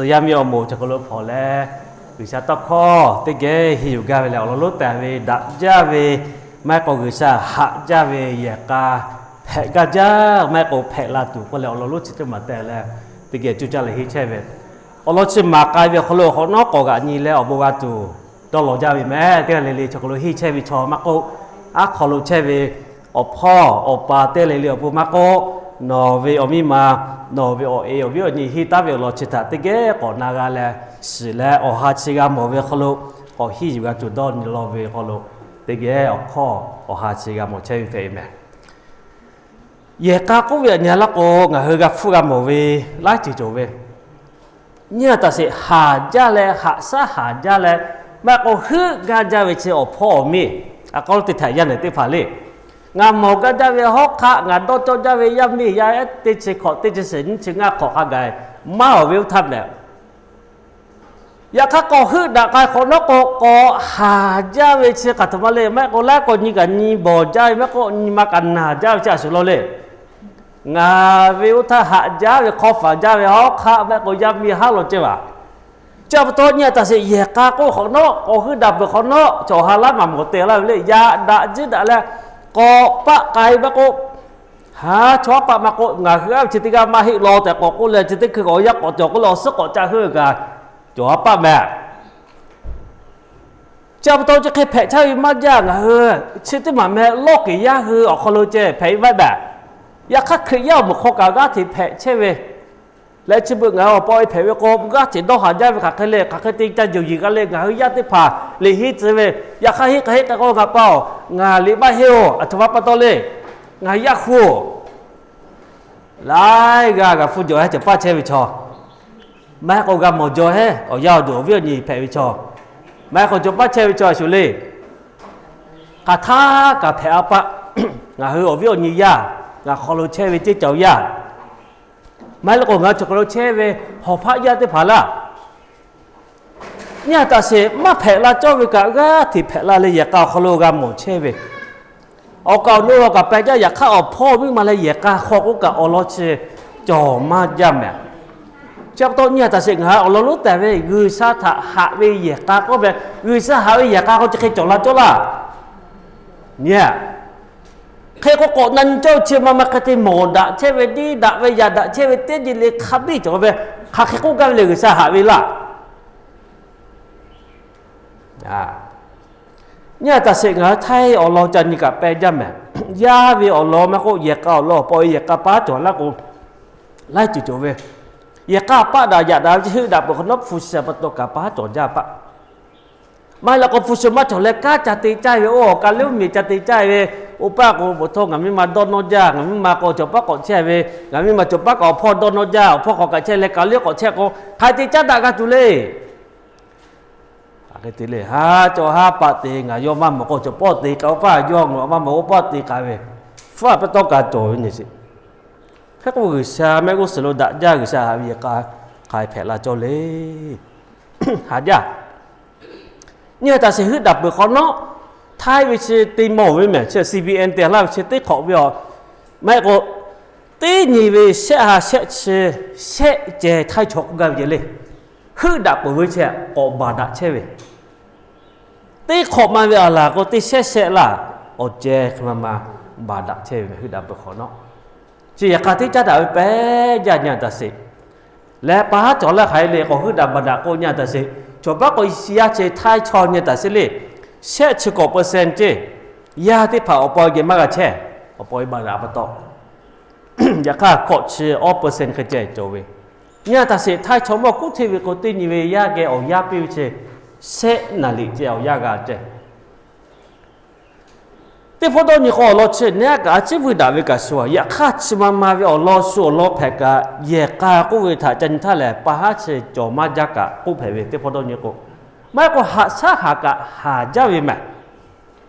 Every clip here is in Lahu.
Tcuh yaˇ miˇ awˬ moˍ cawˬ hk'aw lo hpawnˬ leh, G'uiˬsha tawˇ hkawˇ teˇ geh henˇ yuˬ gaˇ ve leh awˬ lawn lonˉ taˍ ve daꞈ jaˇ ve, maˇ heˆ k'o G'uiˬsha haꞈ jaˇ ve yehˬ k'a hpehꞈ gaˇ jaˇ, maˇ heˆ k'o hpehꞈ la tuˬ k'oˆ leh awˬ lawn lonˉ chi teˇ maˬ tehꞈ leh teˇ geh coˇ caˇ leh henˇ chehˇ ve. Awˬ lawn chi maˍ k'ai ve awˬ hk'aw lo hk'awꞈ nawˉ k'awꞈ g'aꞈ nyi leh awˬ bon g'a tuˬ dawˇ law jaˇ ve meh. Teˇ g'aˇ le le chaw hk'aw lo henˇ chehˇ ve chaw maˇ k'oˆ, aˉ hk'aw lo chehˇ ve awˬ hpawˇ awˬ pa teˇ g'aˇ le le awˬ pon maˇ k'oˆ, nawˬ ve awˬ miˇ ma, nawˬ ve awˬ e awˬ viˉ awˬ nyi henˇ taˉ ve awˬ lawn chi htaꞈ teˇ geh k'awꞈ na g'a leh, shiˍ leh awˬ ha chi g'a mawˬ ve hk'aw lo k'awꞈ henˇ yuˬ g'a tuˬ dawˇ nyi law ve hk'aw lo teˇ geh awˬ hkawˇ awˬ ha chi g'a mawˬ chehˇ ve hpehꞈ ve meh. Yehˬ k'a k'oˆ ve aꞈ nyi laˇ k'o, ngaˬ hui g'a hpfuhˇ g'a mawˬ ve laiˉ ceuˬ cawˬ ve. Nyi a taꞈ sheˍ haˍ jaˇ leh haꞈ shaˉ haˍ jaˇ leh, maˇ heˆ k'o heuˆ gaˇ jaˇ ve chi awˬ hpawˇ awˬ miˇ, a k'aw teˇ htaꞈ yaˇ nehˬ teˇ hpaˍ le. Ngaˬ mawˬ gaˇ jaˇ ve hawˉ hk'aˆ, ngaˬ dawˇ cawˇ jaˇ ve yaˇ miˇ yaˇ ehˉ teˇ chi hkawꞈ teˇ chi suhˍ nyiˇ chi ngaˇ hk'awꞈ hk'a gaˬ maˇ awˬ ve oˇ htaˇ mehˍ. Yaꞈ hk'aˇ k'awꞈ heuˆ daꞈ k'ai hk'awꞈ nawˉ k'o, k'awꞈ haˍ jaˇ ve chi hk'aˬ htoꞈ ma le. Maˇ heˆ k'o laiˉ k'awꞈ nyi kaꞈ nyi bawˬ jaˇ ve, maˇ k'o nyi ma kaꞈ naˬ jaˇ ve chi a shuˍ law le. Ngaˬ ve oˇ htaˇ haꞈ jaˇ ve hk'awˇ faˍ jaˇ ve hawˉ hk'aˆ, maˇ heˆ k'o yaˇ miˇ haˉ law ceh vaˬ. Chi pa taw nyi a taꞈ sheˍ yehˬ k'a k'oˆ hk'awꞈ nawˉ, k'awꞈ heuˆ daꞈ peuˬ hk'awꞈ nawˉ, chaw ha laˉ maˍ mawˬ te laˇ ve le. Yaꞈ daꞈ jiˇ daꞈ leh k'awꞈ paˆ k'ai maˇ k'oˆ, ha chaw haˉ paˆ maˇ k'oˆ, ngaˬ hui a ve chi teˇ g'aˇ maˇ heˆ law tehꞈ k'awꞈ k'oˆ leh, chi teˇ hkui k'awꞈ yaˇ k'awꞈ cawˬ k'oˆ leh awˬ suhˉ k'awꞈ ca heuˆ kaꞈ, cawˬ haˉ paˆ meh. Chi pa taw chi hk'e hpehꞈ chaˇ ve maˇ jaˇ. Ngaˬ hui chi teˇ maˬ meh lawˇ keˍ yaˇ hui awˬ hk'aw lo ceh hpehꞈ ve maˇ heˆ. Yaꞈ hk'aˇ Hkriꞈ yaˇ awˬ moˍ hk'aw kaꞈ g'aˇ hteꞈ hpehꞈ chehˇ ve leh, chi beuꞈ ngaˬ hui awˬ pa e hpehꞈ ve k'o, g'aˇ hteꞈ dawˇ haˍ jaˇ ve hk'aˬ hk'e le, hk'aˬ hk'e te ca yuˬ yiˬ g'a le. Ngaˬ hui yaˇ teˇ hpaˍ liꞈ henˇ tcuh ve, yaꞈ hk'aˇ henˇ k'a henˇ k'a k'o, ngaˬ pa-oˬ, ngaˬ liꞈ maˇ henˇ-oˬ, aˬ htoꞈ ma pa taw le, ngaˬ hui yaˇ hpu-oˬ, laiˉ g'aˇ g'a hpu jawˬ heˉ cawˬ paˇ chehˇ ve chaw, maˇ heˆ k'o g'a mawˬ jawˬ heˉ awˬ yaˇ awˬ duˬ awˬ viˉ awˬ nyi hpehꞈ ve chaw, maˇ heˆ k'o cawˬ paˇ chehˇ ve chaw a shuˍ le. Hk'aˬ htaˇ kaꞈ hpehꞈ a paˆ. Ngaˬ hui awˬ viˉ awˬ nyi yaˇ ngaˬ hk'aw lo chehˇ ve ceˇ cawˬ yaˇ, maˇ heˆ leh k'o ngaˬ hui chaw hk'aw lo chehˇ ve hawˬ hpaˆ yaˇ teˇ hpaˍ laˇ, nyi a taꞈ sheˍ maˇ hpehꞈ la cawˇ ve kaꞈ g'aˇ hteꞈ hpehꞈ la leh yehˬ k'a awˬ hk'aw lo g'a mawˬ chehˇ ve. Awˬ kaˍ awˬ nu awˬ kaˍ peh jaˇ. Yaꞈ hk'aˇ awˬ hpawˇ miˇ ma leh yehˬ k'a hk'aw k'oˆ kaꞈ awˬ lawn chi cawˬ maˇ jaˇ mehˍ. Chi pa taw nyi a taꞈ sheˍ ngaˬ hui awˬ lawn lonˉ tehˬ ve G'uiˬsha htaꞈ haꞈ ve yehˬ k'a k'oˆ ve, G'uiˬsha haꞈ ve yehˬ k'a k'o chi hk'e cawˬ la cawˇ laˇ. Nyi a, hk'e k'o k'awꞈ na nyi cawˇ ve chi ma ma hk'e te mawˬ daꞈ chehˇ ve, diˇ daꞈ ve, yaꞈ daꞈ chehˇ ve teˇ nyi le hk'a biˇ cawˬ ve, hk'aˬ hk'e k'oˆ gaˇ ve le G'uiˬsha haꞈ ve laˇ. Nyi a taꞈ sheˍ ngaˬ hui Htaiˇ awˬ lawn ca nyi kaꞈ peh jaˇ mehˍ. Yaˇ ve awˬ lawn maˇ k'oˆ, yehˬ k'a awˬ lawn awˬ pa e yehˬ k'a paˉ cawˬ laˇ k'o, laiˉ ceuˬ cawˬ ve. Yehˬ k'a paˆ daꞈ yaꞈ daꞈ ve chi heuˆ daꞈ peuˬ hk'awꞈ nawˉ hpu shi pa taw kaꞈ paˉ cawˬ jaˇ paˆ. Maˇ heˆ leh k'o hpu shi maˇ cawˬ leh kanˉ ca te caˇ ve, oˇ awˬ ka leuˉ miˬ ca te caˇ ve, oˇ paˆ k'o bvuhꞈ htawˇ ngaˬ miˇ ma dawˇ nawˇ jaˇ, ngaˬ miˇ ma k'o cawˬ paˉ k'awꞈ chehˇ ve, ngaˬ miˇ ma cawˬ paˉ kaꞈ awˬ hpawˇ dawˇ nawˇ jaˇ, awˬ hpawˇ k'awꞈ kaꞈ chehˇ leh ka leuˉ k'awꞈ chehˇ k'o, hk'aˬ hk'e te caˉ daꞈ g'a tuˬ le. Hk'aˬ hk'e te le, ha cawˬ ha paˆ te ngaˬ yawˇ maˇ mawˬ k'o cawˬ pawˆ te k'ai, oˇ paˆ yawˇ ngaˬ maˇ mawˬ, oˇ paˆ te k'ai ve, hpfuhˇ a pa taw kaꞈ cawˬ ve nyi sheˍ. Hk'e k'o G'uiˬsha mehˆ g'uˇ suhˍ lo daꞈ jaˇ, G'uiˬsha haꞈ ve yehˬ k'a hk'aˬ hk'e hpehꞈ la cawˇ le. Haꞈ jaˇ. Nyi a taꞈ sheˍ heuˆ daꞈ peuˬ hk'awꞈ nawˉ, Htaiˇ ve chi te mawˬ ve mehˍ, chi CBN te laˇ ve chi teˇ hk'awꞈ ve aˬ. Maˇ heˆ k'o, teˇ nyi ve shehˆ ha shehˆ chi shehˆ ceh Htaiˇ chaw k'oˆ gaˇ ve ceh le. Heuˆ daꞈ peuˬ ve chi k'awꞈ baˬ daꞈ chehˇ ve. Teˇ hk'awꞈ ma ve aˬ laˬ k'o teˇ shehˆ shehˆ laˇ, awˬ ceh hk'e ma ma baˬ daꞈ chehˇ ve mehˍ heuˆ daꞈ peuˬ hk'awꞈ nawˉ. Chi yehˬ k'a teˇ caˉ daꞈ ve pehˉ jaˇ nyi a taꞈ sheˍ. Leh pa haˉ cawˬ laˇ hk'aˬ hk'e le k'o heuˆ daꞈ baˬ daꞈ k'o nyi a taꞈ sheˍ. Cawˬ paˉ k'o yaˇ chi Htaiˇ chaw nyi a taꞈ sheˍ le. Shehˆ chi k'awꞈ percent ceh, yaˇ teˇ hpaˍ awˬ pa geh maˇ g'a chehˇ, awˬ pa e baˬ daꞈ pa taw. Yaꞈ hk'aˇ hkawꞈ chi awˇ percent hk'e ceh cawˬ ve. Nyi a taꞈ sheˍ Htaiˇ chaw mawˇ kuˉ hteˇ ve k'o teˇ nyi ve yaˇ geh awˬ yanˇ piˇ ve chi, shehˆ naˍ liꞈ ceh awˬ yanˇ g'a ceh. Teˇ hpawˇ dawˇ nyi k'o awˬ lawn chi neˉ a kaꞈ a ciˉ vuiˇ daꞈ ve kaꞈ shu a. Yaꞈ hk'aˇ chi ma ma ve awˬ lawn shu awˬ lawn hpehꞈ kaꞈ yehˬ k'a k'oˆ ve htaꞈ ca nyi htaˇ lehˬ, pa haˉ chi cawˬ maˇ jaˇ kaꞈ k'oˆ hpehꞈ ve teˇ hpawˇ dawˇ nyi k'o, maˇ heˆ k'o haꞈ shaˉ haꞈ kaꞈ haˍ jaˇ ve mehˍ.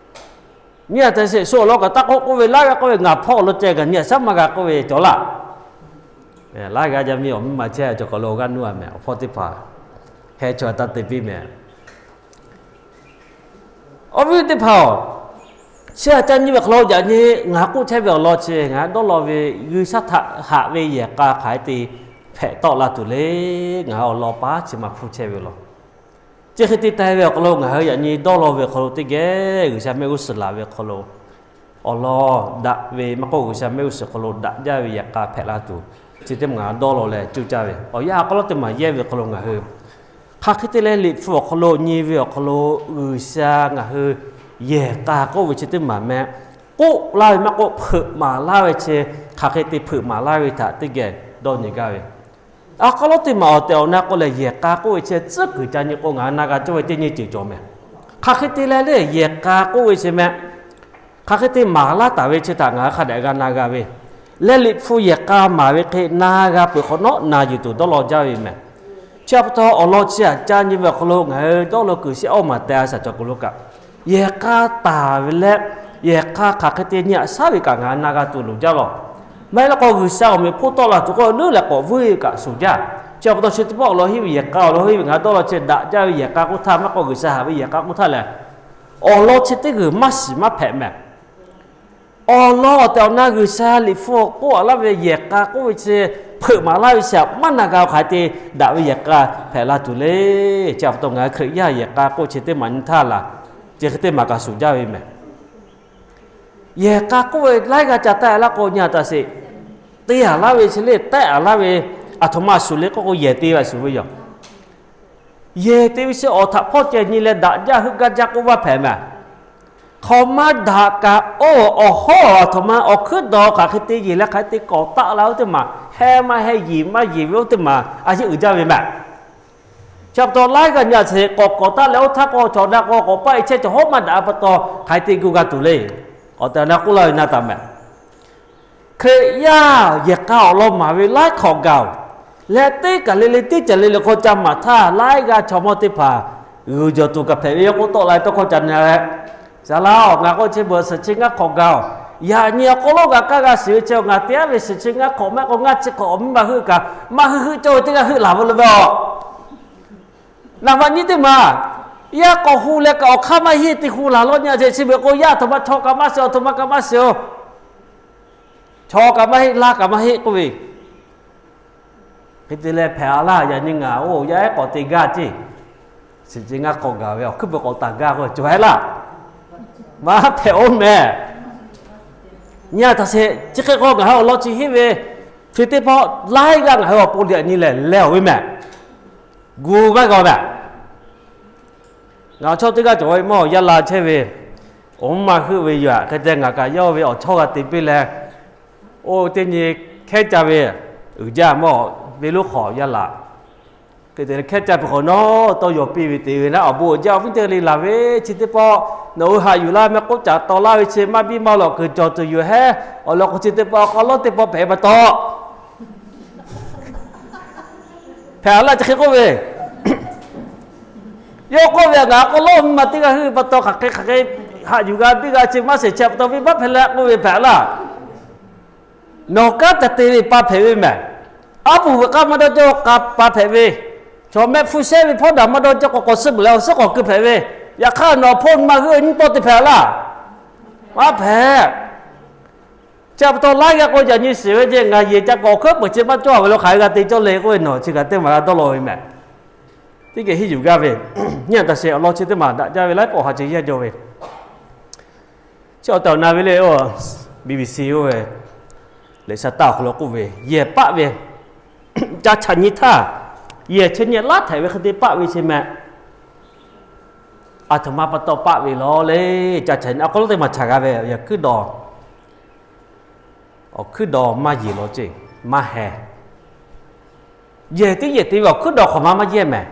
Nyi a taꞈ sheˍ shu awˬ lawn kaꞈ taˇ k'oˆ k'oˆ ve, laˇ g'a k'oˆ ve ngaˬ hpawˇ awˬ lawn ceh kaꞈ nyi a shaˉ maˇ g'a k'oˆ ve cawˬ laˇ. Laˇ g'a jaˇ miˇ awˬ miˇ ma chehˇ cawˬ hk'aw lo g'aˇ nuˇ a mehˍ, awˬ hpawˇ teˇ hpaˍ heh chaw taˇ te piˇ mehˍ. Awˬ viˉ teˇ hpaˍ-oˬ, chi htaꞈ ca nyi ve hk'aw lo yaꞈ nyi ngaˬ k'oˆ chehˇ ve awˬ lawn chi ngaˬ dawˇ law ve G'uiˬsha htaꞈ haꞈ ve yehˬ k'a hk'aˬ hk'e te hpehꞈ tawˆ la tuˬ le. Ngaˬ hui awˬ lawn paˉ chi ma hpuˇ chehˇ ve law. Chi hk'e te teh ve awˬ hk'aw lo ngaˬ hui yaꞈ nyi dawˇ law ve awˬ hk'aw lo teˇ geh G'uiˬsha mehˆ g'uˇ suhˍ laˬ ve awˬ hk'aw lo awˬ lawn daꞈ ve maˇ k'oˆ, G'uiˬsha mehˆ g'uˇ suhˍ hk'aw lo daꞈ jaˇ ve yehˬ k'a hpehꞈ la tuˬ, chi teˇ maˬ dawˇ law leh cuˇ caˇ ve awˬ yanˇ awˬ hk'aw lo teˇ maˬ yehˇ ve awˬ hk'aw lo ngaˬ hui hk'aˬ hk'e te leh Liꞈ hpu awˬ hk'aw lo nyi ve awˬ hk'aw lo G'uiˬsha ngaˬ hui yehˬ k'a k'oˆ ve chi teˇ maˬ meh k'oˆ laˇ ve maˇ k'oˆ, hpeuꞈ maˍ laˇ ve chi hk'aˬ hk'e te hpeuꞈ maˍ laˇ ve htaꞈ teˇ geh dawˇ nyi gaˇ ve. Awˬ hk'aw lo teˇ maˬ awˬ tehˬ awˬ na k'o lehˬ, yehˬ k'a k'oˆ ve chi tcuhˉ kuiˬ ca nyi k'o ngaˬ hui na g'a cawˇ ve teˇ nyi ceuˬ cawˬ meh. Hk'aˬ hk'e te leh le yehˬ k'a k'oˆ ve chi meh, hk'aˬ hk'e te maˍ laˇ taˍ ve chi htaꞈ ngaˬ hui hk'a dehꞈ g'a na g'a ve, leh Liꞈ hpu yehˬ k'a maˍ ve hk'e na g'a peuˬ hk'awꞈ nawˉ na yuˬ tuˬ dawˇ law jaˇ ve meh. Chi pa taw awˬ lawn chi htaꞈ ca nyi ve awˬ hk'aw lo ngaˬ hui dawˇ law kuiˬ shehˆ awˇ maˬ teh a shaˍ cawˬ k'o lo kaꞈ, yehˬ k'a taˍ ve leh yehˬ k'a hk'aˬ hk'e te nyi aꞈ shaˉ ve kaꞈ ngaˬ hui na g'a tuˬ loˍ jaˇ law. Maˇ heˆ law k'o G'uiˬsha awˬ meꞈ hponˇ tawˆ la tuˬ k'o leuˉ leh k'awꞈ vuiˇ ve kaꞈ shuˍ jaˇ. Chi pa taw chi teˇ pawˆ awˬ lawn hiˉ ve yehˬ k'a, awˬ lawn hiˉ ve ngaˬ hui dawˇ law chi daꞈ jaˇ ve yehˬ k'a k'oˆ htaˇ maˇ k'oˆ, G'uiˬsha haꞈ ve yehˬ k'a k'oˆ htaˇ lehˬ, awˬ lawn chi teˇ g'uiˬ maˇ shiˍ maˇ hpehꞈ meh. Awˬ lawn awˬ tehˬ awˬ na G'uiˬsha Liꞈ hpu k'oˆ a laˇ ve yehˬ k'a k'oˆ ve chi hpeuꞈ maˍ laˇ ve chi aꞈ maˇ na g'a hk'aˬ hk'e te daꞈ ve yehˬ k'a hpehꞈ la tuˬ le. Chi pa taw ngaˬ hui Hkriꞈ yaˇ yehˬ k'a k'oˆ chi teˇ maˬ nyi htaˇ laˬ, chi hk'e teˇ maˬ kaꞈ shuˍ jaˇ ve meh. Yehˬ k'a k'oˆ ve laiˉ g'aˇ ca taˆ laˇ k'o nyi a taꞈ sheˍ, te a laˇ ve chi le tehˆ a laˇ ve, aˬ htoꞈ ma shuˍ le k'oˆ k'o yehˬ te ve shuˍ ve yoˬ. Yehˬ te ve chi awˬ htaꞈ hpawˇ ceh nyi leh daꞈ jaˇ heuˆ gaˇ jaˇ k'oˆ maˇ hpehꞈ meh. Hk'awꞈ maˇ daꞈ kaꞈ oˇ awˬ hawˉ aˬ htoꞈ ma awˬ hkuiˉ dawˬ hk'aˬ hk'e te yeˬ leh hk'aˬ hk'e te k'awꞈ taˆ la oˇ teˇ maˬ, heh maˇ heh yeˬ maˇ yeˬ ve oˇ teˇ maˬ a yeˇ uiˍ jaˇ ve meh. Chi pa taw laiˉ g'aˇ nyi a sheˍ k'awꞈ k'awꞈ taˆ leh oˇ htaˇ k'o chaw na k'o k'awꞈ paˆ e chehˇ chaw hawˉ maˇ daꞈ pa taw hk'aˬ hk'e te gu g'a tuˬ le. Awˬ tehˬ awˬ na k'oˆ laˇ ve na taˍ meh. Hkriꞈ yaˇ yehˬ k'a awˬ lawn maˍ ve laiˉ hk'awꞈ gaˬ-oˬ, leh teˇ kaˬ le le teˇ caˬ le le hk'aw ca maˍ htaˇ laiˉ g'aˇ chaw mawˇ teˇ hpaˍ g'uiˬ jawˬ tuˬ kaꞈ hpehꞈ ve yawˇ k'oˆ tawˆ la ve tawˇ hkawˇ ca na leh, Saˍ laˇ-oˬ, ngaˬ k'oˆ chi beuꞈ suhˍ chi ngaˇ hk'awꞈ gaˬ-oˬ, yaꞈ nyi awˬ hk'aw lo g'a kaˇ g'a shiˍ ve chi ngaˬ te aˉ ve suhˍ chi ngaˇ hk'awꞈ maˇ k'o ngaˇ chi hk'awꞈ awˬ miˇ ma heuˆ kaꞈ maˇ heuˆ heuˆ cawˇ ve teˇ g'aˇ heuˆ laˬ ve le ve-oˬ. Naˍ baꞈ nyi teˇ maˬ yaˇ k'awꞈ hu leh kaꞈ awˬ hk'aˇ maˇ heˆ te hu laˬ lawˇ nyi a sheˍ chi beuꞈ k'o yaˇ aˬ htoꞈ ma chaw kaꞈ maˇ shiˍ aˬ htoꞈ ma kaꞈ maˇ shiˍ-oˬ. Chaw kaꞈ maˇ heˆ, laˇ kaꞈ maˇ heˆ k'oˆ ve, hk'e te leh hpehꞈ a laˇ. Yaꞈ nyi ngaˬ oˇ yaˇ ehˉ k'awꞈ te gaˇ ceˇ, suhˍ chi ngaˇ hk'awꞈ gaˬ ve awˬ hkuiˉ peuˬ k'awꞈ taˍ gaˇ k'o cawˬ hehˉ laˇ. Maˇ hpehꞈ-oˬ meh. Nyi a htaꞈ sheˍ chi hk'e k'o ngaˬ hui awˬ lawn chi henˇ ve hpu teˇ pawˆ laiˉ g'aˇ ngaˬ hui awˬ pon liꞈ nyi lehˬ leh awˬ ve meh. Gu maˇ g'a meh. Ngaˬ awˬ chawˇ teˇ g'aˇ cawˬ ve mawˇ yaˇ la chehˇ ve, awˬ mvuhˇ maˇ heuˆ ve yoˬ. Hk'e te ngaˬ kaꞈ yawˇ ve awˬ chawˇ g'a te piˇ leh, oˇ teˇ nyi hkehˉ caˇ ve uiˍ jaˇ mawˇ ve lonˉ hk'awꞈ yaˇ laꞈ. Hk'e te hkehˉ caˇ peuˬ hk'awꞈ nawˉ tawˇ yaw piˇ ve te ve naˉ, awˬ bon uiˍ jaˇ awˬ viˉ teˇ g'aˇ le laˬ ve chi teˇ pawˆ nawˬ hui haꞈ yuˬ laˇ meh k'oˆ caꞈ taw laˇ ve chi maˇ biˇ maˇ lawꞈ kuiˬ cawˬ tuˬ yoˬ hehˉ. Awˬ lawn k'o chi teˇ pawˆ awˬ hk'aw lonˉ teˇ pawˆ hpehꞈ ve pa taw hpehꞈ a laˇ chi hk'e k'oˆ ve, yawˇ k'oˆ ve, ngaˬ awˬ hk'aw lonˉ ma teˇ g'aˇ heuˆ ve pa taw hk'aˬ hk'e hk'aˬ hk'e haꞈ yuˬ g'a biˇ g'a chi maˇ sheˍ chi pa taw venˇbaˆ hpehꞈ leh k'oˆ ve hpehꞈ a laˇ. Nawˬ kanˉ te te ve pa hpehꞈ ve meh. Aˉ poꞈ veuꞈ k'aˇ maˇ dawˇ cawˇ k'a pa hpehꞈ ve, chaw mehˆ hpu shehˉ ve hpawˇ daꞈ maˇ dawˇ cawˇ k'o k'awꞈ suhˉ beuꞈ leh awˬ suhˉ k'awꞈ keu hpehꞈ ve, yaꞈ hk'aˇ nawˬ hpawˇ maˇ g'euˆ nyiˇ pawˆ te hpehꞈ a laˇ. Maˇ hpehꞈ. Chi pa taw laiˉ g'aˇ k'o yaꞈ nyi shiˍ ve ce, ngaˬ yehˬ ca k'awꞈ hkuiˉ peuˬ chi maˇ cawˇ ve lo hk'aˬ hk'e g'a te cawˇ le k'oˆ ve nawˬ chi kaꞈ teˇ maˬ g'a dawˇ law ve meh. Teˇ geh henˇ yuˬ gaˇ ve, nyi a htaꞈ sheˍ awˬ lawn chi teˇ maˬ daꞈ jaˇ ve laiˉ pawˆ ha ce yehˇ jaw ve. Chi awˬ tehˬ awˬ na ve le, BBC oˇ ve lehˬ sha taˇ awˬ hk'aw lo k'oˆ ve, yehˬ paˆ ve ca chaꞈ nyi htaˇ, yehˬ chi nyi laˉ htehꞈ ve hk'e te paˆ ve chi meh. Aˬ htoꞈ ma pa taw paˆ ve law le. Ca chaꞈ nyi awˬ hk'aw lo teˇ maˬ chaꞈ g'a ve, yehˬ hkuiˉ dawˬ, awˬ hkuiˉ dawˬ maˇ yeˬ law ceˇ, maˇ heh. Yehˬ teˇ yehˬ te ve awˬ hkuiˉ dawˬ hk'awꞈ ma maˇ yehˇ meh.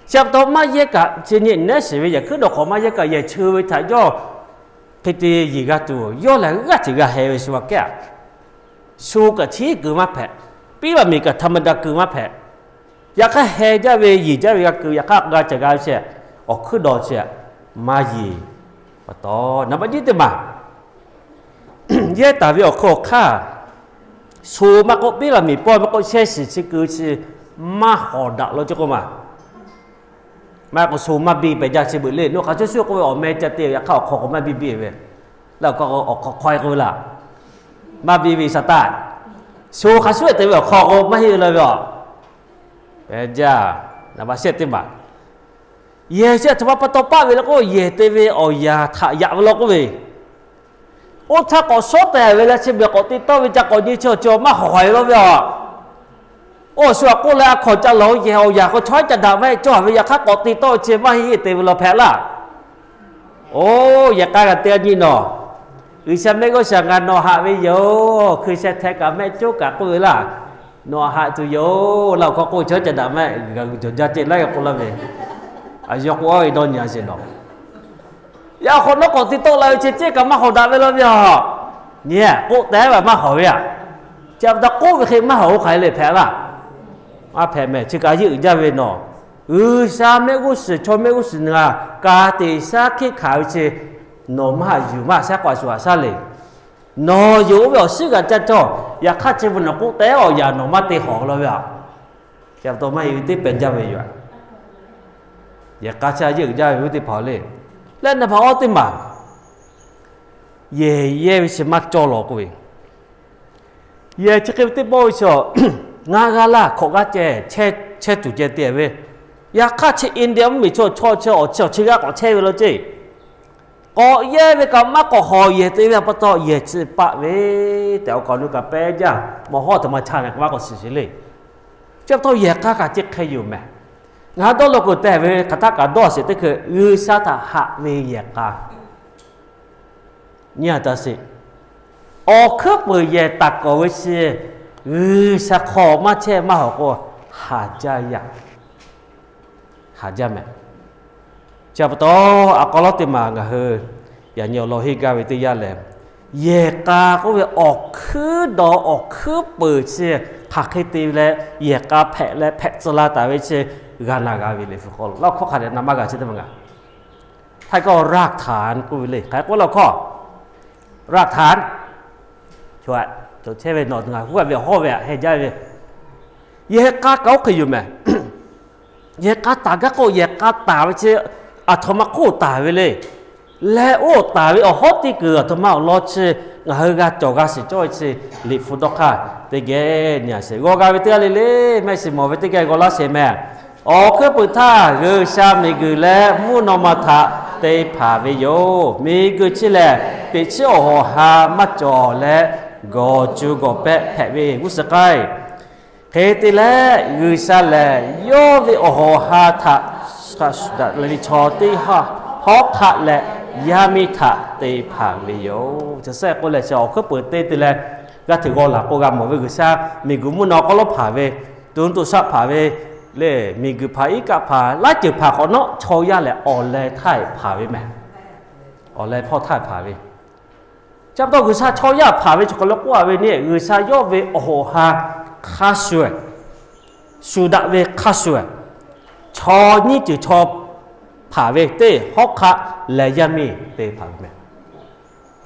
Chi pa taw maˇ yehˇ kaꞈ chi nyi nehˉ shiˍ ve yehˬ hkuiˉ dawˬ hk'awꞈ maˇ yehˇ kaꞈ yehˬ cheu ve htaꞈ yawˇ hk'e te yeˬ g'a tuˬ, yawˇ lehˬ g'aˇ hteꞈ g'a heh ve shu a kehˉ a. Shu kaꞈ chi kuiˬ maˇ hpehꞈ, piˉ laˬ miˬ kaꞈ htaꞈ ma daꞈ kuiˬ maˇ hpehꞈ. Yaꞈ hk'aˇ heh jaˇ ve yeˬ jaˇ ve g'a kuiˬ yaꞈ hk'aˇ g'a caˬ g'a ve shehˍ, awˬ hkuiˉ dawˬ chi maˇ yeˬ. Pa taw naˍ baꞈ jiˉ teˇ maˬ yehˇ taˍ ve awˬ hk'aw awˬ hk'aˇ, shu maˇ k'oˆ, piˉ laˬ miˬ pawˇ maˇ k'oˆ, shehˇ shiˍ chi kuiˬ chi maˇ hawˍ daꞈ law ceˇ k'oˆ ma. Maˇ k'o shu maˇ biˇ pehˍ jaˇ chi beuꞈ le. Nawˬ hk'aˬ shuˍ shuˍ k'oˆ ve awˬ meh ca te yaꞈ hk'aˇ awˬ hk'aw k'o maˇ biˇ biˇ ve, laˇ awˬ hk'aw k'o awˬ hk'aw hk'aw e k'oˆ ve laˇ, maˇ biˇ ve Saˍtanˍ. Sho hk'a shuˍ te ve awˬ hk'aw k'o maˇ heˆ ve la ve a. Pehˬ jaˇ, naˍ baꞈ shehˆ teˇ maˬ, yehˬ chi aˬ htoꞈ ma pa taw paˆ ve le k'o, yehˬ te ve awˬ yanˍ htaꞈ yaꞈ ve law k'oˆ ve, oˇ htaˇ k'awꞈ shawˉ tehˬ ve leh chi beuꞈ k'awꞈ te tawˆ ve ca k'awꞈ nyi chi awˬ cawˬ maˇ hawˍ haiˬ law ve a. Oˇ shu aꞈ k'oˆ leh a hkawnˍ ca laˬ yehˬ awˬ yanˍ k'o chaw haˉ ca daꞈ maˇ heˆ cawˇ ve, yaꞈ hk'aˇ k'awꞈ te tawˆ ve chi maˇ heˆ te ve law hpehꞈ laˇ. Oˇ, yehˬ k'a kaꞈ te a nyi nawˬ, G'uiˬsha mehˆ g'uˇ suhˍ ngaˬ nawˬ haꞈ ve yoˬ. Hkui sheh hte kaꞈ mehˆ coˉ kaꞈ k'oˆ ve laˇ, nawˬ haꞈ tuˬ yoˬ laˇ. Awˬ hk'aw k'oˆ ve chaw haˉ ca daꞈ maˇ heˆ, g'uiˬ jawˬ jaˇ ceh laˇ g'a k'oˆ laˇ ve, a yaw k'o a ve dawˇ nyi a sheˍ nawˬ. Yaꞈ hk'awꞈ nawˉ k'awꞈ te tawˆ la ve chi ceh kaꞈ maˇ hawˍ daꞈ ve law ve a. Nyi k'oˆ tehˉ ve maˇ hawˍ ve a. Chi pa taw k'oˆ ve hk'e maˇ hawˍ oˇ hk'aˬ hk'e le hpehꞈ laˇ. Maˇ hpehꞈ mehˍ, chi kaꞈ yeuˆ uiˍ jaˇ ve nawˬ. G'uiˬsha mehˆ g'uˇ suhˍ chaw mehˆ g'uˇ suhˍ ngaˬ ka te shaˉ hkiˆ hkanˍ ve chi, nawˬ maˇ haꞈ yuˬ maˇ shaˉ k'awꞈ shuˍ haꞈ shaˉ le. Nawˬ yonˍ oˇ ve awˬ shiˉ g'a caˇ cawˇ. Yaꞈ hk'aˇ chi beuꞈ nawˬ k'oˆ tehˉ awˬ yanˍ nawˬ maˇ te hawˍ law ve a. Chi pa taw maˇ heˆ ve teˇ pehˍ jaˇ ve yoˬ. Yehˬ k'a chi a yeuˆ uiˍ jaˇ ve teˇ hpaˍ le. Leh naˍ baꞈ awˇ teˇ maˬ, yehˬ yehˇ ve chi maˇ cawˇ law k'oˆ ve, yehˬ chi hk'e ve teˇ pawˆ ve chi, ngaˇ g'aˇ laˇ hkawꞈ g'aˇ ceh chehˇ tuˬ ceh te ve. Yaꞈ hk'aˇ chi India mvuhˇmiˬ chaw chaw chi awˬ chi awˬ chi g'aˇ k'awꞈ chehˇ ve law ceˇ. K'awꞈ yehˇ ve kaꞈ maˇ k'awꞈ hawˍ yehˬ te ve pa taw yehˬ chi paˆ ve tehꞈ awˬ kaˍ awˬ nu kaꞈ pehˉ jaˇ. Mawˬ hawˉ aˬ htoꞈ ma cha mehˍ k'o maˇ k'awꞈ shiˍ sheˍ le. Chi pa taw yehˬ k'a kaꞈ chi hk'e yoˬ mehˍ. Ngaˬ hui dawˇ law kuiˬ tehˬ ve hk'aˬ htaˇ kaꞈ dawˇ sheˍ teˇ hkui G'uiˬsha htaꞈ haꞈ ve yehˬ k'a nyi a taˍ sheˍ. Awˬ hkuiˉ peuˬ yehˬ taˍ kawˍ ve chi G'uiˬsha hk'aw maˇ chehˇ maˇ hawˍ k'o, haˍ jaˇ yaˇ, haˍ jaˇ mehˍ. Chi pa taw, a k'aw lawˉ teˇ maˬ ngaˬ hui yaꞈ nyi awˬ lawn henˇ gaˇ ve teˇ yanˇ lehˬ, yehˬ k'a k'oˆ ve awˬ hkuiˉ dawˬ awˬ hkuiˉ peuˬ chi hk'aˬ hk'e te leh yehˬ k'a hpehꞈ leh hpehꞈ tcuh la taˍ ve chi g'a na g'a ve le. Hpu k'aw lo laˇ hkawˇ hk'a dehꞈ na maˇ g'a chi teˇ maˬ ngaˬ Htaiˇ kawˇ รากฐาน k'oˆ ve le. Hk'aˬ hk'e k'oˆ laˇ hkawˇ, รากฐาน chehˇ ve nawˬ ngaˬ hui ve awˬ hawˉ ve heh jaˇ ve, yehˬ k'a kaꞈ oˇ hk'e yoˬ mehˍ. Yehˬ k'a taˍ gaˇ k'o, yehˬ k'a taˍ ve chi aˬ htoꞈ ma hk'oˆ taˍ ve le. Leh oˇ taˍ ve awˬ hawˉ teˇ kuiˬ aˬ htoꞈ ma awˬ lawn chi ngaˬ hui g'a cawˬ g'a shiˍ cawˇ ve chi Liꞈ hpu dawˇ hk'aˇ teˇ geh nyi a sheˍ. G'aw g'a ve teˇ g'aˇ le le, mehˆ shiˍ mawˬ ve teˇ geh g'aw laˇ sheˍ mehˍ. Awˬ hkuiˉ peuˬ htaˇ G'uiˬsha miˬguiˬ leh mvuhˇ naw ma htaꞈ te hpanˍ ve yoˬ. Miˬguiˬ chi lehˬ, teꞈ chiˉ awˬ hawˍ ha maˇ cawˬ leh, gawˬ cu gawˬ pehˆ hpehꞈ ve g'uˇ suhˍ k'ai. Hk'e te leh, G'uiˬsha lehˬ yawˇ ve awˬ hawˍ ha htaꞈ chaw teˇ hawˉ hk'aˆ leh yaˇ miˇ htaꞈ te hpanˍ ve yoˬ. Chi sehˆ k'oˆ leh, chi awˬ hkuiˉ peuˬ te te leh g'aˇ hteꞈ g'aw laˬ k'o g'a mawˬ ve G'uiˬsha miˬguiˬ mvuhˇ naw k'aw lawˉ hpanˍ ve, to to shaˆ hpanˍ ve le. Miˬguiˬ hpanˍ, iˉ kaˆ hpanˍ, laˇ ceuˬ hpanˍ hk'awꞈ nawˉ, chaw yaˇ lehˬ awˬ leh htaˇ hpanˍ ve mehˍ. Awˬ leh hpawˇ htaˇ hpanˍ ve, chi pa taw G'uiˬsha chaw yaˇ hpanˍ ve chaw hk'aw lo k'oˆ a ve nyi, G'uiˬsha yawˇ ve awˬ hawˍ ha hk'a shuˍ, shu daꞈ ve hk'a shuˍ, chaw nyiˇ ceuˬ chaw hpanˍ ve teˇ hawˉ hk'aˆ leh yaˇ miˇ te hpanˍ ve mehˍ.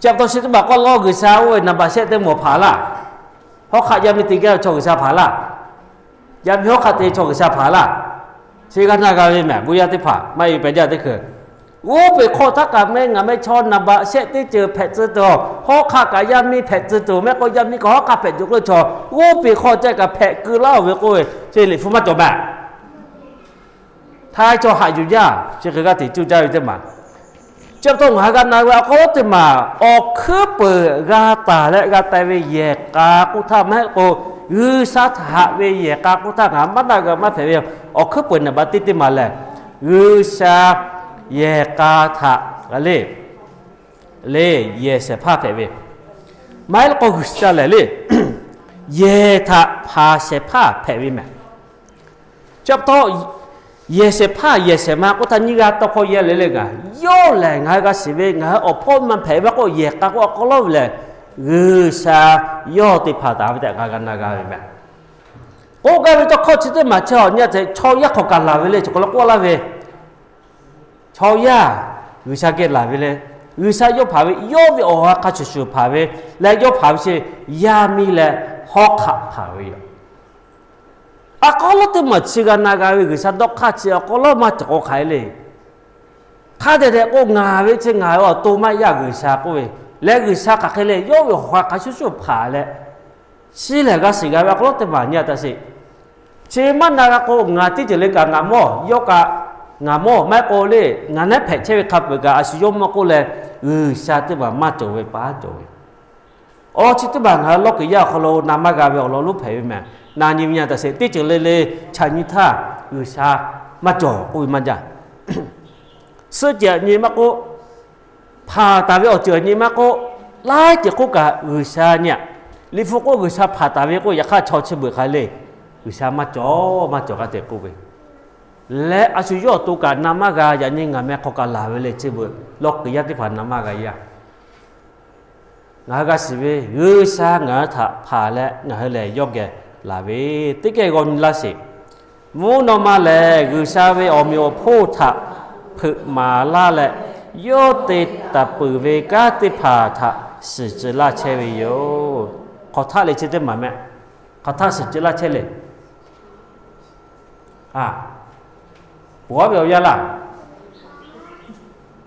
Chi pa taw chi teˇ maˬ k'awꞈ law G'uiˬsha oˇ ve naˍ baꞈ shehˆ teˇ mawˬ hpanˍ laˇ. Hawˉ hk'aˆ yaˇ miˇ te gaˇ ve chaw G'uiˬsha hpanˍ laˇ. Yaˇ miˇ hawˉ hk'aˆ te chaw G'uiˬsha hpanˍ laˇ. Chi g'a na g'a ve mehˍ, bon yaˇ teˇ hpaˍ maˇ heˆ pehˬ jaˇ teˇ hkui. Oˇ peˬ hk'aw htaˇ kaꞈ meh ngaˬ meh chaw naˍ baꞈ shehˆ teˇ ceuˬ hpehꞈ tcuh tuˬ, hawˉ hk'aˆ kaꞈ yaˇ miˇ hpehꞈ tcuh tuˬ, mehˆ k'o yaˇ miˇ kaꞈ hawˉ hk'aˆ hpehꞈ tuˬ k'oˆ ve chaw, oˇ peˬ hk'aw ceh kaꞈ hpehꞈ keu laˇ-oˬ ve k'oˆ ve, chi Liꞈ hpu maˇ cawˬ mehˍ. Htaiˇ chaw haꞈ yuˬ jaˇ, chi hk'e g'aˇ hteꞈ cuˇ caˇ ve teˇ maˬ. Chi pa taw ngaˬ hui g'a na ve awˬ hk'aw lo teˇ maˬ, awˬ hkuiˉ peuˬ g'a taˍ leh g'a tai ve yehˬ k'a k'oˆ htaˇ maˇ heˆ k'o, G'uiˬsha htaꞈ haꞈ ve yehˬ k'a k'oˆ htaˇ ngaˬ maˇ na g'a maˇ hpehꞈ ve, awˬ hkuiˉ peuˬ naˍ baꞈ teˇ teˇ maˬ lehˬ, G'uiˬsha yehˬ k'a htaꞈ le, le, yehˬ shehˍ hpaˇ hpehꞈ ve, maˇ heˆ k'o G'uiˬsha lehˬ le, yehˬ htaꞈ hpanˍ shehˍ hpaˇ hpehꞈ ve mehˍ. Chi pa taw, yehˬ shehˍ hpaˇ yehˬ shehˍ ma k'oˆ htaˇ nyiˇ g'aˇ tawˇ hkawˇ yehˇ le le ngaˬ, yawˇ lehˬ ngaˬ hui g'a shiˍ ve ngaˬ hui awˬ hpawˇ maˇ hpehꞈ ve k'o, yehˬ k'a k'oˆ awˬ hk'aw lo ve lehˬ, G'uiˬsha yawˇ te hpanˍ taˍ ve tehꞈ ngaˬ g'a na g'a ve mehˍ. K'oˆ gaˇ ve tawˇ hkawˇ chi teˇ maˬ chi awˬ nyi a tehꞈ chaw yaˇ hk'aw kaꞈ laˬ ve le, chaw hk'aw lo k'oˆ laˇ ve, chaw yaˇ G'uiˬsha geh laˬ ve le. G'uiˬsha yawˇ hpanˍ ve, yawˇ ve awˬ ha hk'a shuˍ shuˍ hpanˍ ve leh, yawˇ hpanˍ ve chi yaˇ miˇ leh hawˉ hk'aˆ hpanˍ ve yoˬ. A k'aw lawˉ teˇ maˬ chi g'a na g'a ve G'uiˬsha dawˇ hk'aˇ chi awˬ hk'aw lo maˇ cawˬ k'o hk'aˬ hk'e le. Hk'a dehꞈ dehꞈ k'o ngaˬ ve chi ngaˬ hui awˬ to maˇ yaˇ G'uiˬsha k'oˆ ve leh, G'uiˬsha hk'aˬ hk'e le yawˇ ve awˬ ha hk'a shuˍ shuˍ hpanˍ leh, Chi lehˬ g'a shiˍ g'a ve awˬ hk'aw lo teˇ maˬ nyi a taꞈ sheˍ. Chi maˇ na g'a k'o, ngaˬ teˇ ceuˬ le kaꞈ ngaˬ mawˇ, yawˇ kaꞈ ngaˬ mawˇ maˇ heˆ k'o le, ngaˬ naˉ hpehꞈ chehˇ ve hk'a peuˬ kaꞈ a shu yawˇ mawˇ k'oˆ leh, G'uiˬsha teˇ maˬ maˇ cawˬ ve pa cawˬ ve. Awˬ lawn chi teˇ maˬ ngaˬ hui lawˇ kuiˬ yaˇ awˬ hk'aw lo na maˇ g'a ve awˬ lawn lonˉ hpehꞈ ve mehˬ. Na nyi ve nyi a taꞈ sheˍ, teˇ ceuˬ le le chaꞈ nyi htaˇ G'uiˬsha maˇ cawˬ k'oˆ ve maˇ jaˇ. Suhˆ ceuˬ nyi maˇ k'oˆ, hpanˍ taˍ ve awˬ ceuˬ nyi maˇ k'oˆ, laiˉ ceuˬ k'oˆ kaꞈ G'uiˬsha nyi a. Liꞈ hpu k'oˆ G'uiˬsha hpanˍ taˍ ve k'oˆ, yaꞈ hk'aˇ chaw chi beuꞈ hk'a le, G'uiˬsha maˇ cawˬ maˇ cawˬ g'a tehꞈ k'oˆ ve leh, a shu yawˇ awˬ to kaꞈ na maˇ g'a, yaꞈ nyi ngaˬ meh hk'aw kaꞈ laˬ ve le chi beuꞈ lawˇ kuiˬ yaˇ teˇ hpaˍ na maˇ g'a yaˇ. Ngaˬ hui g'a shiˍ ve, G'uiˬsha ngaˬ hui htaꞈ hpanˍ leh ngaˬ hui lehˬ yawˇ geh laˬ ve, teˇ geh g'aw nyi laˇ sheˍ. Mvuhˇ naw ma lehˬ, G'uiˬsha ve awˬ meꞈ awˬ hponˇ htaꞈ hpeuꞈ maˍ laˇ leh, yawˇ te taˍ peuˬ ve kanˉ teˇ hpaˍ htaꞈ shiˍ tcuh laˇ chehˇ ve yoˬ. Hk'aw htaˆ le chi teˇ maˬ meh. Hk'aˬ htaˆ shiˍ tcuh laˇ chehˇ le. A, poˬ aˉ ve awˬ yanˇ laˇ.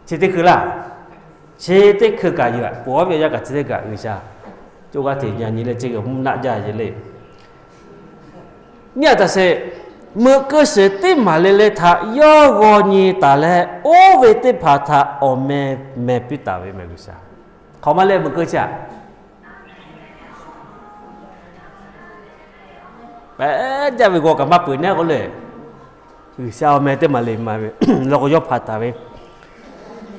Chi teˇ hkui laˇ. Chi teˇ hkui kaꞈ yoˬ. Poˬ aˉ ve awˬ yanˇ kaꞈ chi teˇ kaꞈ G'uiˬsha coˇ g'aˇ hteꞈ nyi nyi leh chi g'uiˬ mvuhˇ naˆ jaˇ yeˬ le. Nyi a taꞈ sheˍ, meuꞈ keu shiˍ teˇ maˬ le le htaꞈ yawˇ g'aw nyi taˍ leh, oˇ ve teˇ hpaˍ htaꞈ awˬ meh meh piˇ taˍ ve meh G'uiˬsha. Hk'aˬ ma le meuꞈ keu chi a pehˉ jaˇ ve g'aw kaꞈ maˇ peuˬ naˉ k'oˆ le. G'uiˬsha awˬ meh teˇ maˬ le maˍ ve, law k'o yawˇ hpanˍ taˍ ve.